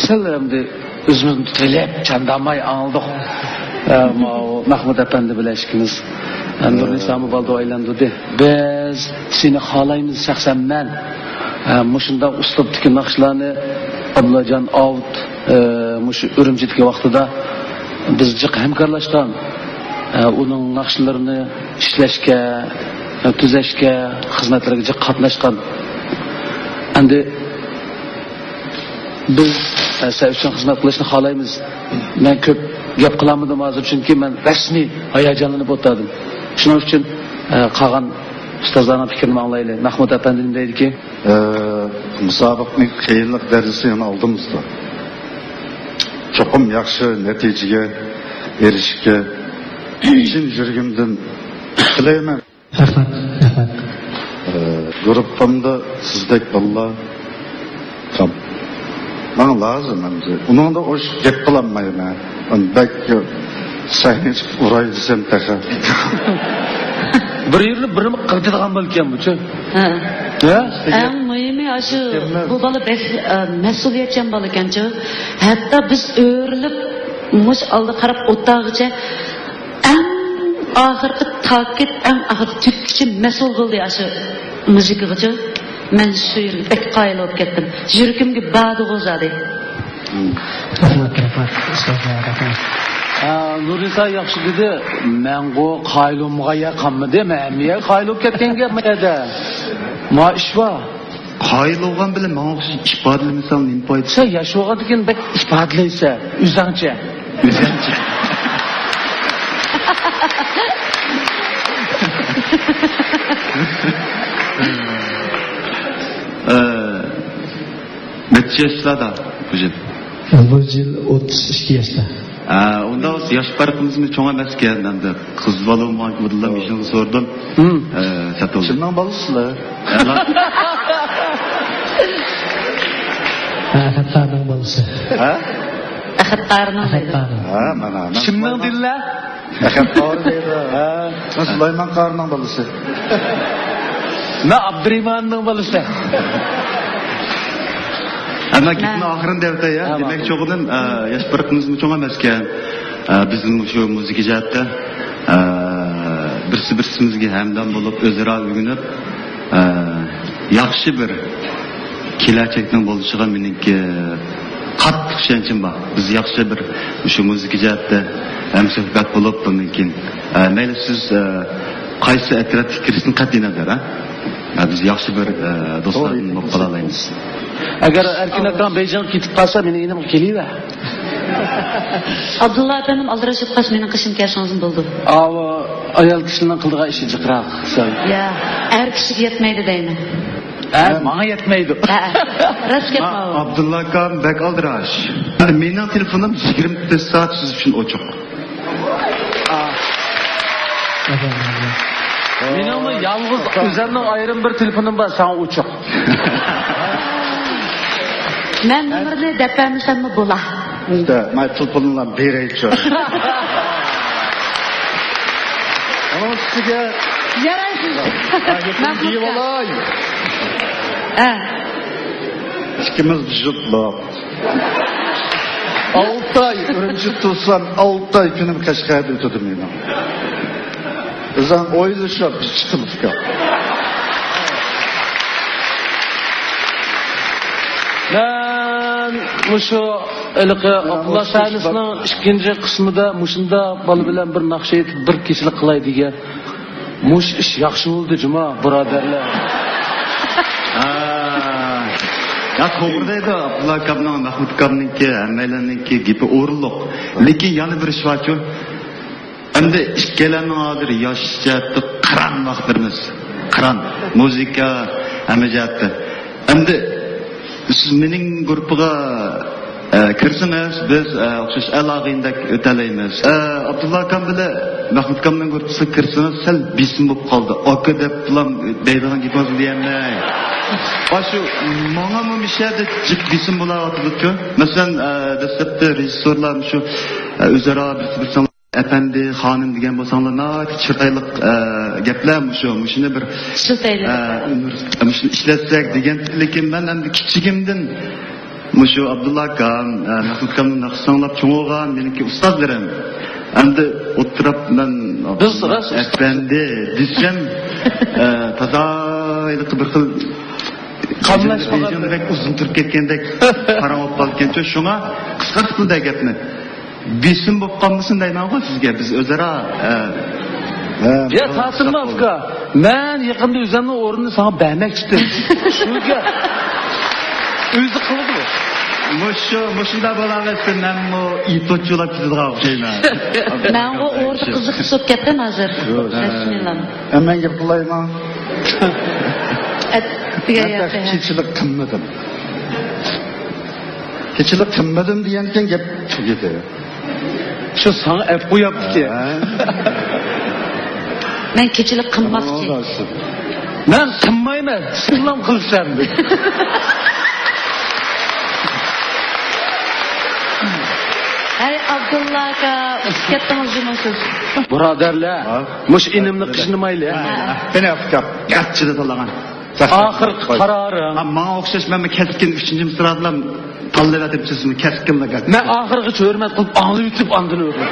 سەل ئەمدى ئۆزىمىزنى تۇتۇۋېلىپ، چانداماي ئاڭلىدۇق. ئە، ماۋۇ مەھمۇد ئەپەندى بىلەن ئىككىمىز. ئە، نۇرنىسامۇ بالدۇر ئايلاندۇردى. بىز سېنى خالايمىز، شەخسەن مەن. ئە، مۇشۇنداق ئۇسلۇبتىكى ناخشىلارنى ئابدۇللاجان ئاۋۇت، ئە، مۇشۇ ئۈرۈمچىدىكى ۋاقتىدا بىز جىق ھەمكارلاشقان. ئە، ئۇنىڭ ناخشىلىرىنى ئىشلەشكە، ئە، تۈزەشكە، خىزمەتلىرىگە جىق قاتناشقان. ئەمدى بىز، ئە، سەن ئۈچۈن خىزمەت قىلىشنى خالايمىز. مەن كۆپ گەپ قىلالمىدىم ھازىر، چۈنكى مەن رەسمىي ھاياجانلىنىپ ئولتۇردۇم. شۇنىڭ ئۈچۈن، ئە، قالغان ئۇستازلارنىڭ پىكرىنى ئاڭلايلى. مەھمۇد ئەپەندى نېمە دەيدىكى؟ ئە، مۇسابىقىنىڭ قىيىنلىق دەرىجىسى يەنە ئالدىمىزدا. چوقۇم ياخشى نەتىجىگە ئېرىشىشكە چىن يۈرىكىمدىن تىلەيمەن. رەھمەت، رەھمەت. ئە، گۇرۇپپامدا سىزدەك بالىلار كام. ماڭا لازىم ئەمدى. ئۇنىڭدا ئوش گەپ قىلالمايمەن. بەك سەھنىگە چىقىپ ئۇراي دېسەم تېخى. بىر يېرىنى بىرىمۇ قىلىدىغان بولكەن بۇچۇ. ھە. ھە؟ ئەڭ مۇھىمى ئاشۇ، بۇ بالا بەك، ئە، مەسئۇلىيەتچان بالىكەنچۇ. ھەتتا بىز ئۆرۈلۈپ مۇشۇ ئالدىغا قاراپ ئولتۇرغۇچە ئەڭ ئاخىرقى تاكىت، ئەڭ ئاخىرقى تۈگىتىش مەسئۇل بولدى ئاشۇ مۇزىكىغىچۇ. مەن شۇ يەرگە بەك قايىل بولۇپ كەتتىم. يۈرىكىمگە بارىدىغۇ زادى. رەھمەت، رەھمەت، ئۇستاز، رەھمەت. ئا، نۇرنىسا ياخشى دېدى. مەنغۇ قايىل بولمىغان يەر قالمىدى. مەن ھەممە يەرگە قايىل بولۇپ كەتكەن گەپ بۇ يەردە. ما ئىش بار. قايىل بولغان بىلەن ماڭا ئوخشاش ئىپادىلىمىسەڭ نېمە پايدىسى؟ سەن ياش بولغاندىكىن بەك ئىپادىلەيسەن، ئۆزۈڭچە. ئۆزۈڭچە. ئە، نەچچە ياشلاردا بۇ يىل؟ بۇ يىل ئوتتۇز ئىككى ياشتا. ئە، ئۇنداق بولسا ياش پەرقىمىزمۇ چوڭ ئەمەسكەن ئەمدى. قىز بالا بولمىغان بىلەن مۇشۇنى سورىدىم. ھىم. ئە، ساتىلدى. كىمنىڭ بالىسىلەر؟ ئەلا. ئەخەت قارىنىڭ بالىسى. ھە؟ ئەخەت قارىنىڭ ئەخەت دەيدۇ. قارى. ھە، مانا، مانا. كىمنىڭ دېدىلە؟ ئەخەت قارى دەيدۇ. ھە. مەن سۇلايمان قارىنىڭ بالىسى. مەن ئابدۇرېھماننىڭ بالىسى. ئەمما گېپنىڭ ئاخىرىنى دەۋېتەي، يا. ھە، دېمەك، ماقۇل. چوغدىن، ئە، ياش پەرقىمىزمۇ چوڭ ئەمەسكەن. ئە، بىزمۇ شۇ مۇزىكا جەھەتتە، ئە، بىرسى بىرسىمىزگە ھەمدەم بولۇپ، ئۆزئارا ئۆگىنىپ، ئە، ياخشى بىر كېلەچەكنىڭ بولۇشىغا مېنىڭكى قاتتىق ئىشەنچىم بار. بىز ياخشى بىر شۇ مۇزىكا جەھەتتە ھەمسۆھبەت بولۇپ، بۇندىن كېيىن، ئە، مەيلى سىز، ئە، قايسى ئەترەتكە كىرىشتىن قەتئىينەزەر، ھە؟ ئە، بىز ياخشى بىر، ئە، دوستلاردىن بولۇپ قالالايمىز. ئەگەر ئەركىن ئاكام بېيجىڭغا كېتىپ قالسا، مېنىڭ يېنىمغا كېلىۋەر. ئابدۇللا ئەپەندىم ئالدىراش بولۇپ قالسا، مېنىڭ قېشىمغا كەلسىڭىزمۇ بولىدۇ. ئاۋۇ ئايال كىشىنىڭ قىلىدىغان ئىشى جىقراق سەل. يا، ئەر كىشىگە يەتمەيدۇ دەيمەن. ھە، ماڭا يەتمەيدۇ. ھە، راست گەپ ماۋۇ. ئابدۇللا ئاكام بەك ئالدىراش. مېنىڭ تېلېفونۇم يىگىرمە تۆت سائەت سىز ئۈچۈن ئوچۇق. مېنىڭمۇ يالغۇز ئۆزۈمنىڭ ئايرىم بىر تېلېفونۇم بار، ساڭا ئوچۇق. مەن نومۇرنى دەپ بەرمىسەممۇ بولا. ئىشتە، مانا تېلېفونۇڭلارنى بېرەيچۇ. ئۇنىڭ ئۈستىگە يارايسىز. مەن دېيىۋالاي. ھە. ئىككىمىز جۇتلۇق. ئالتە ئاي ئۈرۈمچىدە تۇرسام، ئالتە ئاي كۈنۈم قەشقەردە ئۆتىدۇ مېنىڭ. ئۆزۈڭ ئويلىشىپ، بىز چىقىمىزكەن. مەن مۇشۇ ھېلىقى ئابدۇللا سەھنىسىنىڭ ئىككىنچى قىسمىدا مۇشۇنداق بالا بىلەن بىر ناخشا ئېيتىپ، بىر كېچىلىك قىلاي دېگەن. مۇشۇ ئىش ياخشى بولدى جۇما، بۇرادەرلەر. ھە. يا، توغرا دەيدۇ، ئابدۇللا ئاكامنىڭ، مەھمۇت ئاكامنىڭكى، ھەممەيلەننىڭكى گېپى ئورۇنلۇق. لېكىن يەنە بىر ئىش بارچۇ. ئەمدى ئىككىيلەننىڭ ھازىر ياش جەھەتتە قىران ۋاقىتلىرىمىز. قىران. مۇزىكا، ھەممە جەھەتتە. ئەمدى سىز مېنىڭ گۇرۇپپىغا، ئە، كىرسىڭىز، بىز، ئە، ئوخشاش ئەل ئاغىنىدەك ئۆتەلەيمىز. ئە، ئابدۇللا ئاكام بىلەن مەھمۇت ئاكامنىڭ گۇرۇپپىسىغا كىرسىڭىز، سەل بېسىم بولۇپ قالدى. ئاكا دەپ بولام دەيدىغان گېپىڭىزنى دېيەلمەي. ئاشۇ ماڭىمۇ مۇشۇ يەردە جىق بېسىم بولاۋاتىدۇچۇ. مەسىلەن، ئە، دەسلەپتە رېژىسسورلار شۇ، ئە، ئۆزئارا بىرسى بىرسىڭلار ئەپەندى، خانىم دېگەن بولساڭلار ناھايىتى چىرايلىق، ئە، گەپلەر مۇشۇ. مۇشۇنى بىر، ئىشلىتەيلى. ئە، ئۆمۈر، مۇشۇنى ئىشلەتسەك دېگەن. لېكىن مەن ئەمدى كىچىكىمدىن مۇشۇ ئابدۇللا ئاكام، ئە، مەھمۇت ئاكامنىڭ ناخشىسىنى ئاڭلاپ چوڭ بولغان مېنىڭكى ئۇستازلىرىم. ئەمدى ئولتۇرۇپ مەن بىز راست ئەپەندى دېسەم، ئە، تازا ھېلىقى بىر خىل قاملاشمىغان. بەك ئۇزۇن تۇرۇپ كەتكەندەك پاراڭ بولۇپ قالىدىكەنچۇ. شۇڭا قىسقارتىپ قىلدى گەپنى. بېسىم بولۇپ قالمىسۇن دەيمەنغۇ سىزگە، بىز ئۆزئارا، ئە، ھە، يا تاسىمنى ئۇكا، مەن يېقىندا ئۆزۈمنىڭ ئورنىنى ساڭا بەرمەكچىدىم. شۇ گەپ. ئۆزى قىلىدۇ. مۇشۇ، مۇشۇنداق بولغانسا مەنمۇ ئېيتوتچۇلاپ كېتىدىغان ئوخشايمەن. مەنغۇ ئوردا قىزىق بولۇپ كەتتىم ھازىر. يوق، ھە. بىسمىللا. ھە، مەن گەپ قىلايمۇ؟ ئەت، دېگەن مەن ياقتا، ھە. كېچىلىك قىلمىدىم. كېچىلىك قىلمىدىم دېگەنكەن گەپ تۈگىدى. شۇ ساڭا ئەپ قوياپتىكەن. ھە. مەن كېچىلىك قىلماسكەن. مەن قىلمايمەن، سىزلام قىلسام. ھەي، ئابدۇللا ئاكا، ئۇچۇپ كەتتىڭىز جۇمۇ سىز. بۇرادەرلەر، ھە؟ مۇشۇ ئىنىمنى قىينىمايلى. ھە، ھە. قېنى، ئاكا، ياخشىدا تاللىغان. ئاخىرقى قارارىڭ. ھە، ماڭا ئوخشاش، مەنمۇ كەسكىن ئۈچىنچى مىسرادىلا تاللىۋېتىپسىزمۇ، كەسكىنلا گەپ. مەن ئاخىرغىچە ھۆرمەت قىلىپ ئاڭلىۋېتىپ ئاندىن ئۆرلىدىم.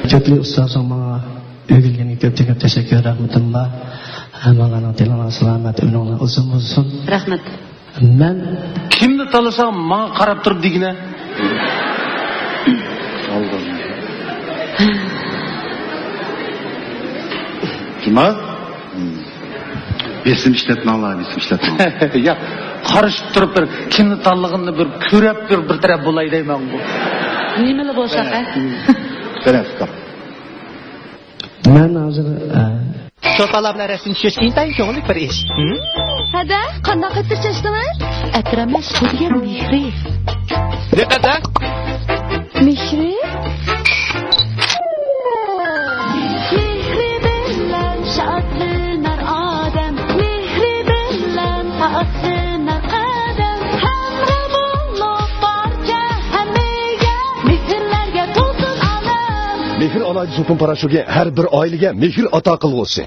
ھۆرمەتلىك ئۇستازىڭ ماڭا ئۆگەتكەنگە كۆپتىن كۆپ تەشەككۈر، رەھمىتىم بار. ھەممىڭلارنىڭ تېنىڭلار سالامەت، ئۆمرۈڭلار ئۇزۇن بولسۇن. رەھمەت. مەن كىمنى تاللىساڭ ماڭا قاراپ تۇرۇپ دېگىنە. جۇما؟ بېسىم ئىشلەتمەڭلار، بېسىم ئىشلەتمەڭلار. ياق، قارىشىپ تۇرۇپ بىر كىمنى تاللىغىنىنى بىر كۆرۈپ بىر، بىر تەرەپ بولاي دەيمەنغۇ. نېمىلا بولساق، ھە؟ بىر ھەپتە. مەن ھازىر، ئە، شوپالار بىلەن رەسىم چۈشۈرۈش ئىنتايىن كۆڭۈللۈك بىر ئىش. ھەدە، قانداق ئەتىر چاچتىڭىز؟ ئەتىر ئەمەس، بۇ دېگەن مېھرى. دىققەت، ھە؟ مېھرى؟ مېھرى بىلەن شادلىنار ئادەم، مېھرى بىلەن ئاسرىنار قەدەم. ھەمراھ بولۇپ بارچە ھەممىگە، مېھىرلەرگە تولسۇن ئالەم. مېھىر ئالاھىدە سوپۇن پاراشوكى ھەر بىر ئائىلىگە مېھىر ئاتا قىلغۇسى.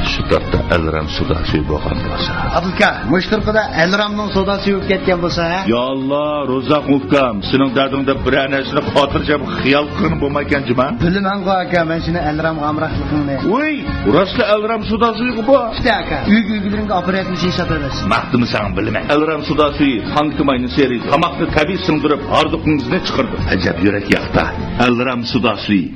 شۇ تاپتا ئەلرام سودا سۈيى بولغان بولسا. ئابلىكا، مۇشۇ تۇرقىدا ئەلرامنىڭ سودا سۈيى بولۇپ كەتكەن بولسا، ھە؟ يا ئاللا، روزاق ئۇكام، سېنىڭ دەردىڭدە بىرەر نەرسىنى خاتىرجەم خىيال قىلغىنى بولمايكەن جۇما؟ بىلىمەنغۇ ئاكا، مەن شۇنى ئەلرامغا ئامراقلىقىڭنى. ۋۇي، راستلا ئەلرام سودا سۈيىغۇ بۇ؟ ئىشتە ئاكا، ئۆيگە ئۆيگىلىرىڭگە ئاپىرىۋەتمىسە ھېساب ئەمەس. ماختىمىساڭ بىلىمەن. ئەلرام سودا سۈيى، تانكا ماينى سېرى، تاماقنى تەبىئىي سىڭدۈرۈپ، ھاردۇقىڭىزنى چىقىرىدۇ. ئەجەب يۈرەك ياقتا. ئەلرام سودا سۈيى.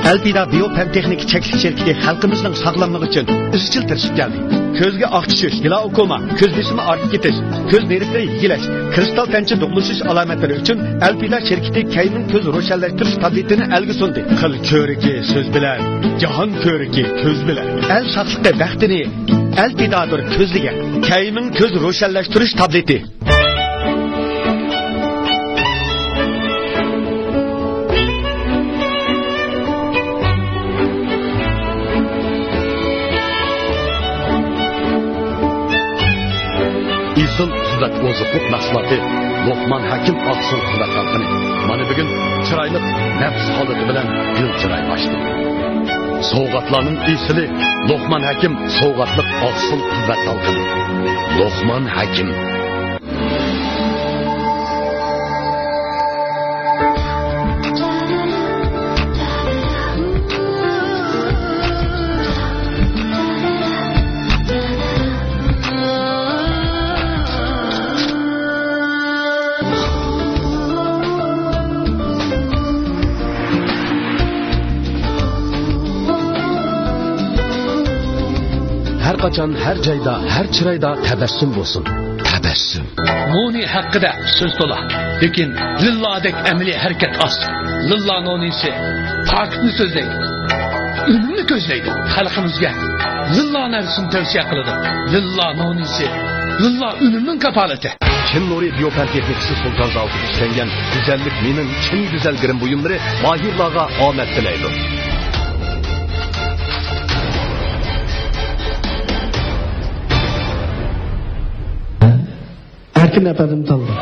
ئەلپىدا بىيو پەن تېخنىكا چەكلىك شىركىتى خەلقىمىزنىڭ ساغلاملىقى ئۈچۈن ئىزچىل تىرىشىپ كەلدى. كۆزگە ئاق چۈشۈش، گلاوكوما، كۆز بېسىمى ئارتىپ كېتىش، كۆز نېرۋىلىرى يېگىلەش، كىرىستال تەنچە دوقمۇشۇش ئالامەتلىرى ئۈچۈن ئەلپىدا شىركىتى كەينىڭ كۆز روشەنلەشتۈرۈش تابلېتىنى ئەلگە سۇندى. قىل كۆرىكى سۆز بىلەن، جاھان كۆرىكى كۆز بىلەن. ئەل ساقلىقى بەختىنى ئەلپىدادۇر كۆزلىگەن. كەينىڭ كۆز روشەنلەشتۈرۈش تابلېتى. ئېسىل ئوزۇقلۇق مەھسۇلاتى لوقمان ھەكىم ئاقسۇل قۇۋۋەت تالقىنى مانا بۈگۈن چىرايلىق نەپىس ھالىتى بىلەن گۈل چىراي ئاچتى. سوۋغاتلارنىڭ ئېسىلى لوقمان ھەكىم سوۋغاتلىق ئاقسۇل قۇۋۋەت تالقىنى. لوقمان ھەكىم. ھەر قاچان، ھەر جايدا، ھەر چىرايدا تەبەسسۇم بولسۇن. تەبەسسۇم. نونى ھەققىدە سۆز تولا، لېكىن لىللادەك ئەمەلىي ھەرىكەت ئاز. لىللا نونىسى پاكىتنى سۆزلەيدۇ، ئۈنۈمنى كۆزلەيدۇ. خەلقىمىزگە لىللا نەرسىنى تەۋسىيە قىلىدۇ. لىللا نونىسى، لىللا ئۈنۈمنىڭ كاپالىتى. چىن نۇرى بىيو پەن تېخنىكىسى سۇلتان زاۋۇتىدا ئىشلەنگەن گۈزەللىك مېنىڭ چىن گۈزەل گىرىم بۇيۇملىرى ماھىرلارغا ئامەت تىلەيدۇ. ئەركىن ئەپەندىم تاللىدى.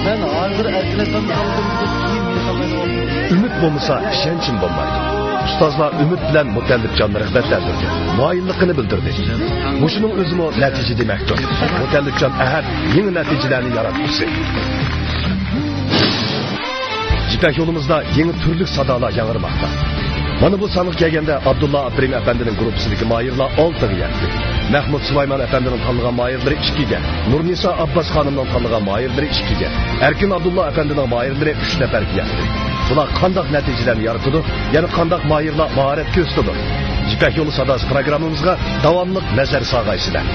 مەن ھازىر ئەركىن ئەپەندىم تاللىدىم دېسە كېيىن مېنى تاللايدىغان. ئۈمىد بولمىسا ئىشەنچمۇ بولمايدۇ. ئۇستازلار ئۈمىد بىلەن مۇتەللىپجاننى رىغبەتلەندۈرگەن، مايىللىقىنى بىلدۈردى. مۇشۇنىڭ ئۆزىمۇ نەتىجە دېمەكتۇر. مۇتەللىپجان ئەھەت يېڭى نەتىجىلەرنى ياراتقۇسى. يىپەك يولىمىزدا يېڭى تۈرلۈك سادالار ياڭرىماقتا. مانا بۇ سانغا كەلگەندە، ئابدۇللا ئاپىرىن ئەپەندىنىڭ گۇرۇپپىسىدىكى ماھىرلار ئالتىگە يەتتى. مەھمۇت سۇلايمان ئەپەندىنىڭ تاللىغان ماھىرلىرى ئىككىگە، نۇرنىسا ئابباس خانىمنىڭ تاللىغان ماھىرلىرى ئىككىگە، ئەركىن ئابدۇللا ئەپەندىنىڭ ماھىرلىرى ئۈچ نەپەرگە يەتتى. بۇلار قانداق نەتىجىلەرنى يارىتىدۇ؟ يەنە قانداق ماھىرلار ماھارەت كۆرسىتىدۇ؟ يىپەك يولى ساداسى پروگراممىمىزغا داۋاملىق نەزەر سالغايسىلەر.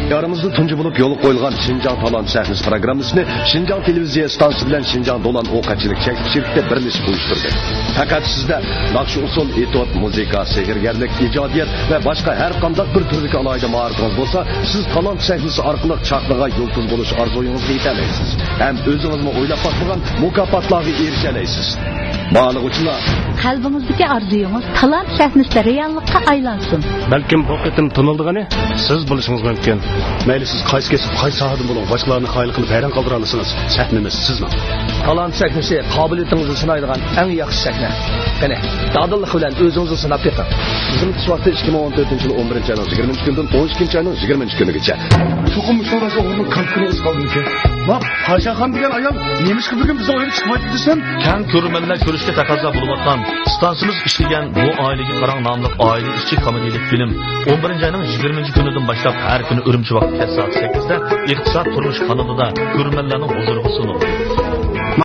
دىيارىمىزدا تۇنجى بولۇپ يولغا قويۇلغان شىنجاڭ تالانت سەھنىسى پروگراممىسىنى شىنجاڭ تېلېۋىزىيە ئىستانسىسى بىلەن شىنجاڭ دولان ئوق ئەتچىلىك چەكلىك شىركىتى بىرلىشىپ ئۇيۇشتۇردى. پەقەت سىزدە ناخشا-ئۇسسۇل، ئېتيۇد، مۇزىكا، سېھىرگەرلىك، ئىجادىيەت ۋە باشقا ھەر قانداق بىر تۈردىكى ئالاھىدە ماھارىتىڭىز بولسا، سىز تالانت سەھنىسى ئارقىلىق چاقنىغان يۇلتۇز بولۇش ئارزۇيىڭىزغا يېتەلەيسىز ھەم ئۆزىڭىزمۇ ئويلاپ باقمىغان مۇكاپاتلارغا ئېرىشەلەيسىز. بارلىق ئۈچۈن قەلبىڭىزدىكى ئارزۇيىڭىز تالانت سەھنىسىدە رېئاللىققا ئايلانسۇن. بەلكىم بۇ قېتىم تونۇلىدىغىنى سىز بولۇشىڭىز مۇمكىن. مەيلى سىز قايسى كەسىپ، قايسى ساھەدىن بولۇڭ، باشقىلارنى قايىل قىلىپ ھەيران قالدۇرالىسىڭىز، سەھنىمىز سىزنىڭ. تالانت سەھنىسى قابىلىيىتىڭىزنى سىنايدىغان ئەڭ ياخشى سەھنە. قېنى، دادىللىق بىلەن ئۆزىڭىزنى سىناپ بېقىڭ. خىزمىتى سۈپەتتە ئىككى مىڭ ئون تۆتىنچى يىل ئون بىرىنچى ئاينىڭ يىگىرمىنچى كۈنىدىن ئون ئىككىنچى ئاينىڭ يىگىرمىنچى كۈنىگىچە. چوقۇم مۇشۇ ئوغرىنىڭ كالتىكىنى ئۇزىتىپ قالدىمىكىن؟ ما پاشاخان دېگەن ئايال نېمىشقا بۈگۈن بىزنىڭ ئۆيگە چىقمايدۇ دېسەم؟ كەڭ كۆرۈرمەنلەر كۆرۈشكە تەقەززا بولۇۋاتقان ستانسىمىز ئىشلىگەن بۇ ئائىلىگە قاراڭ ناملىق ئائىلە ئىچى كومېدىيىلىك فىلىم ئون بىرىنچى ئاينىڭ يىگىرمىنچى كۈنىدىن باشلاپ ھەر كۈنى ئۈرۈمچى ۋاقتى كەچ سائەت سەككىزدە ئىقتىساد تۇرمۇش قانىلىدا كۆرۈرمەنلەرنىڭ ھۇزۇرىغا سۇنۇلىدۇ.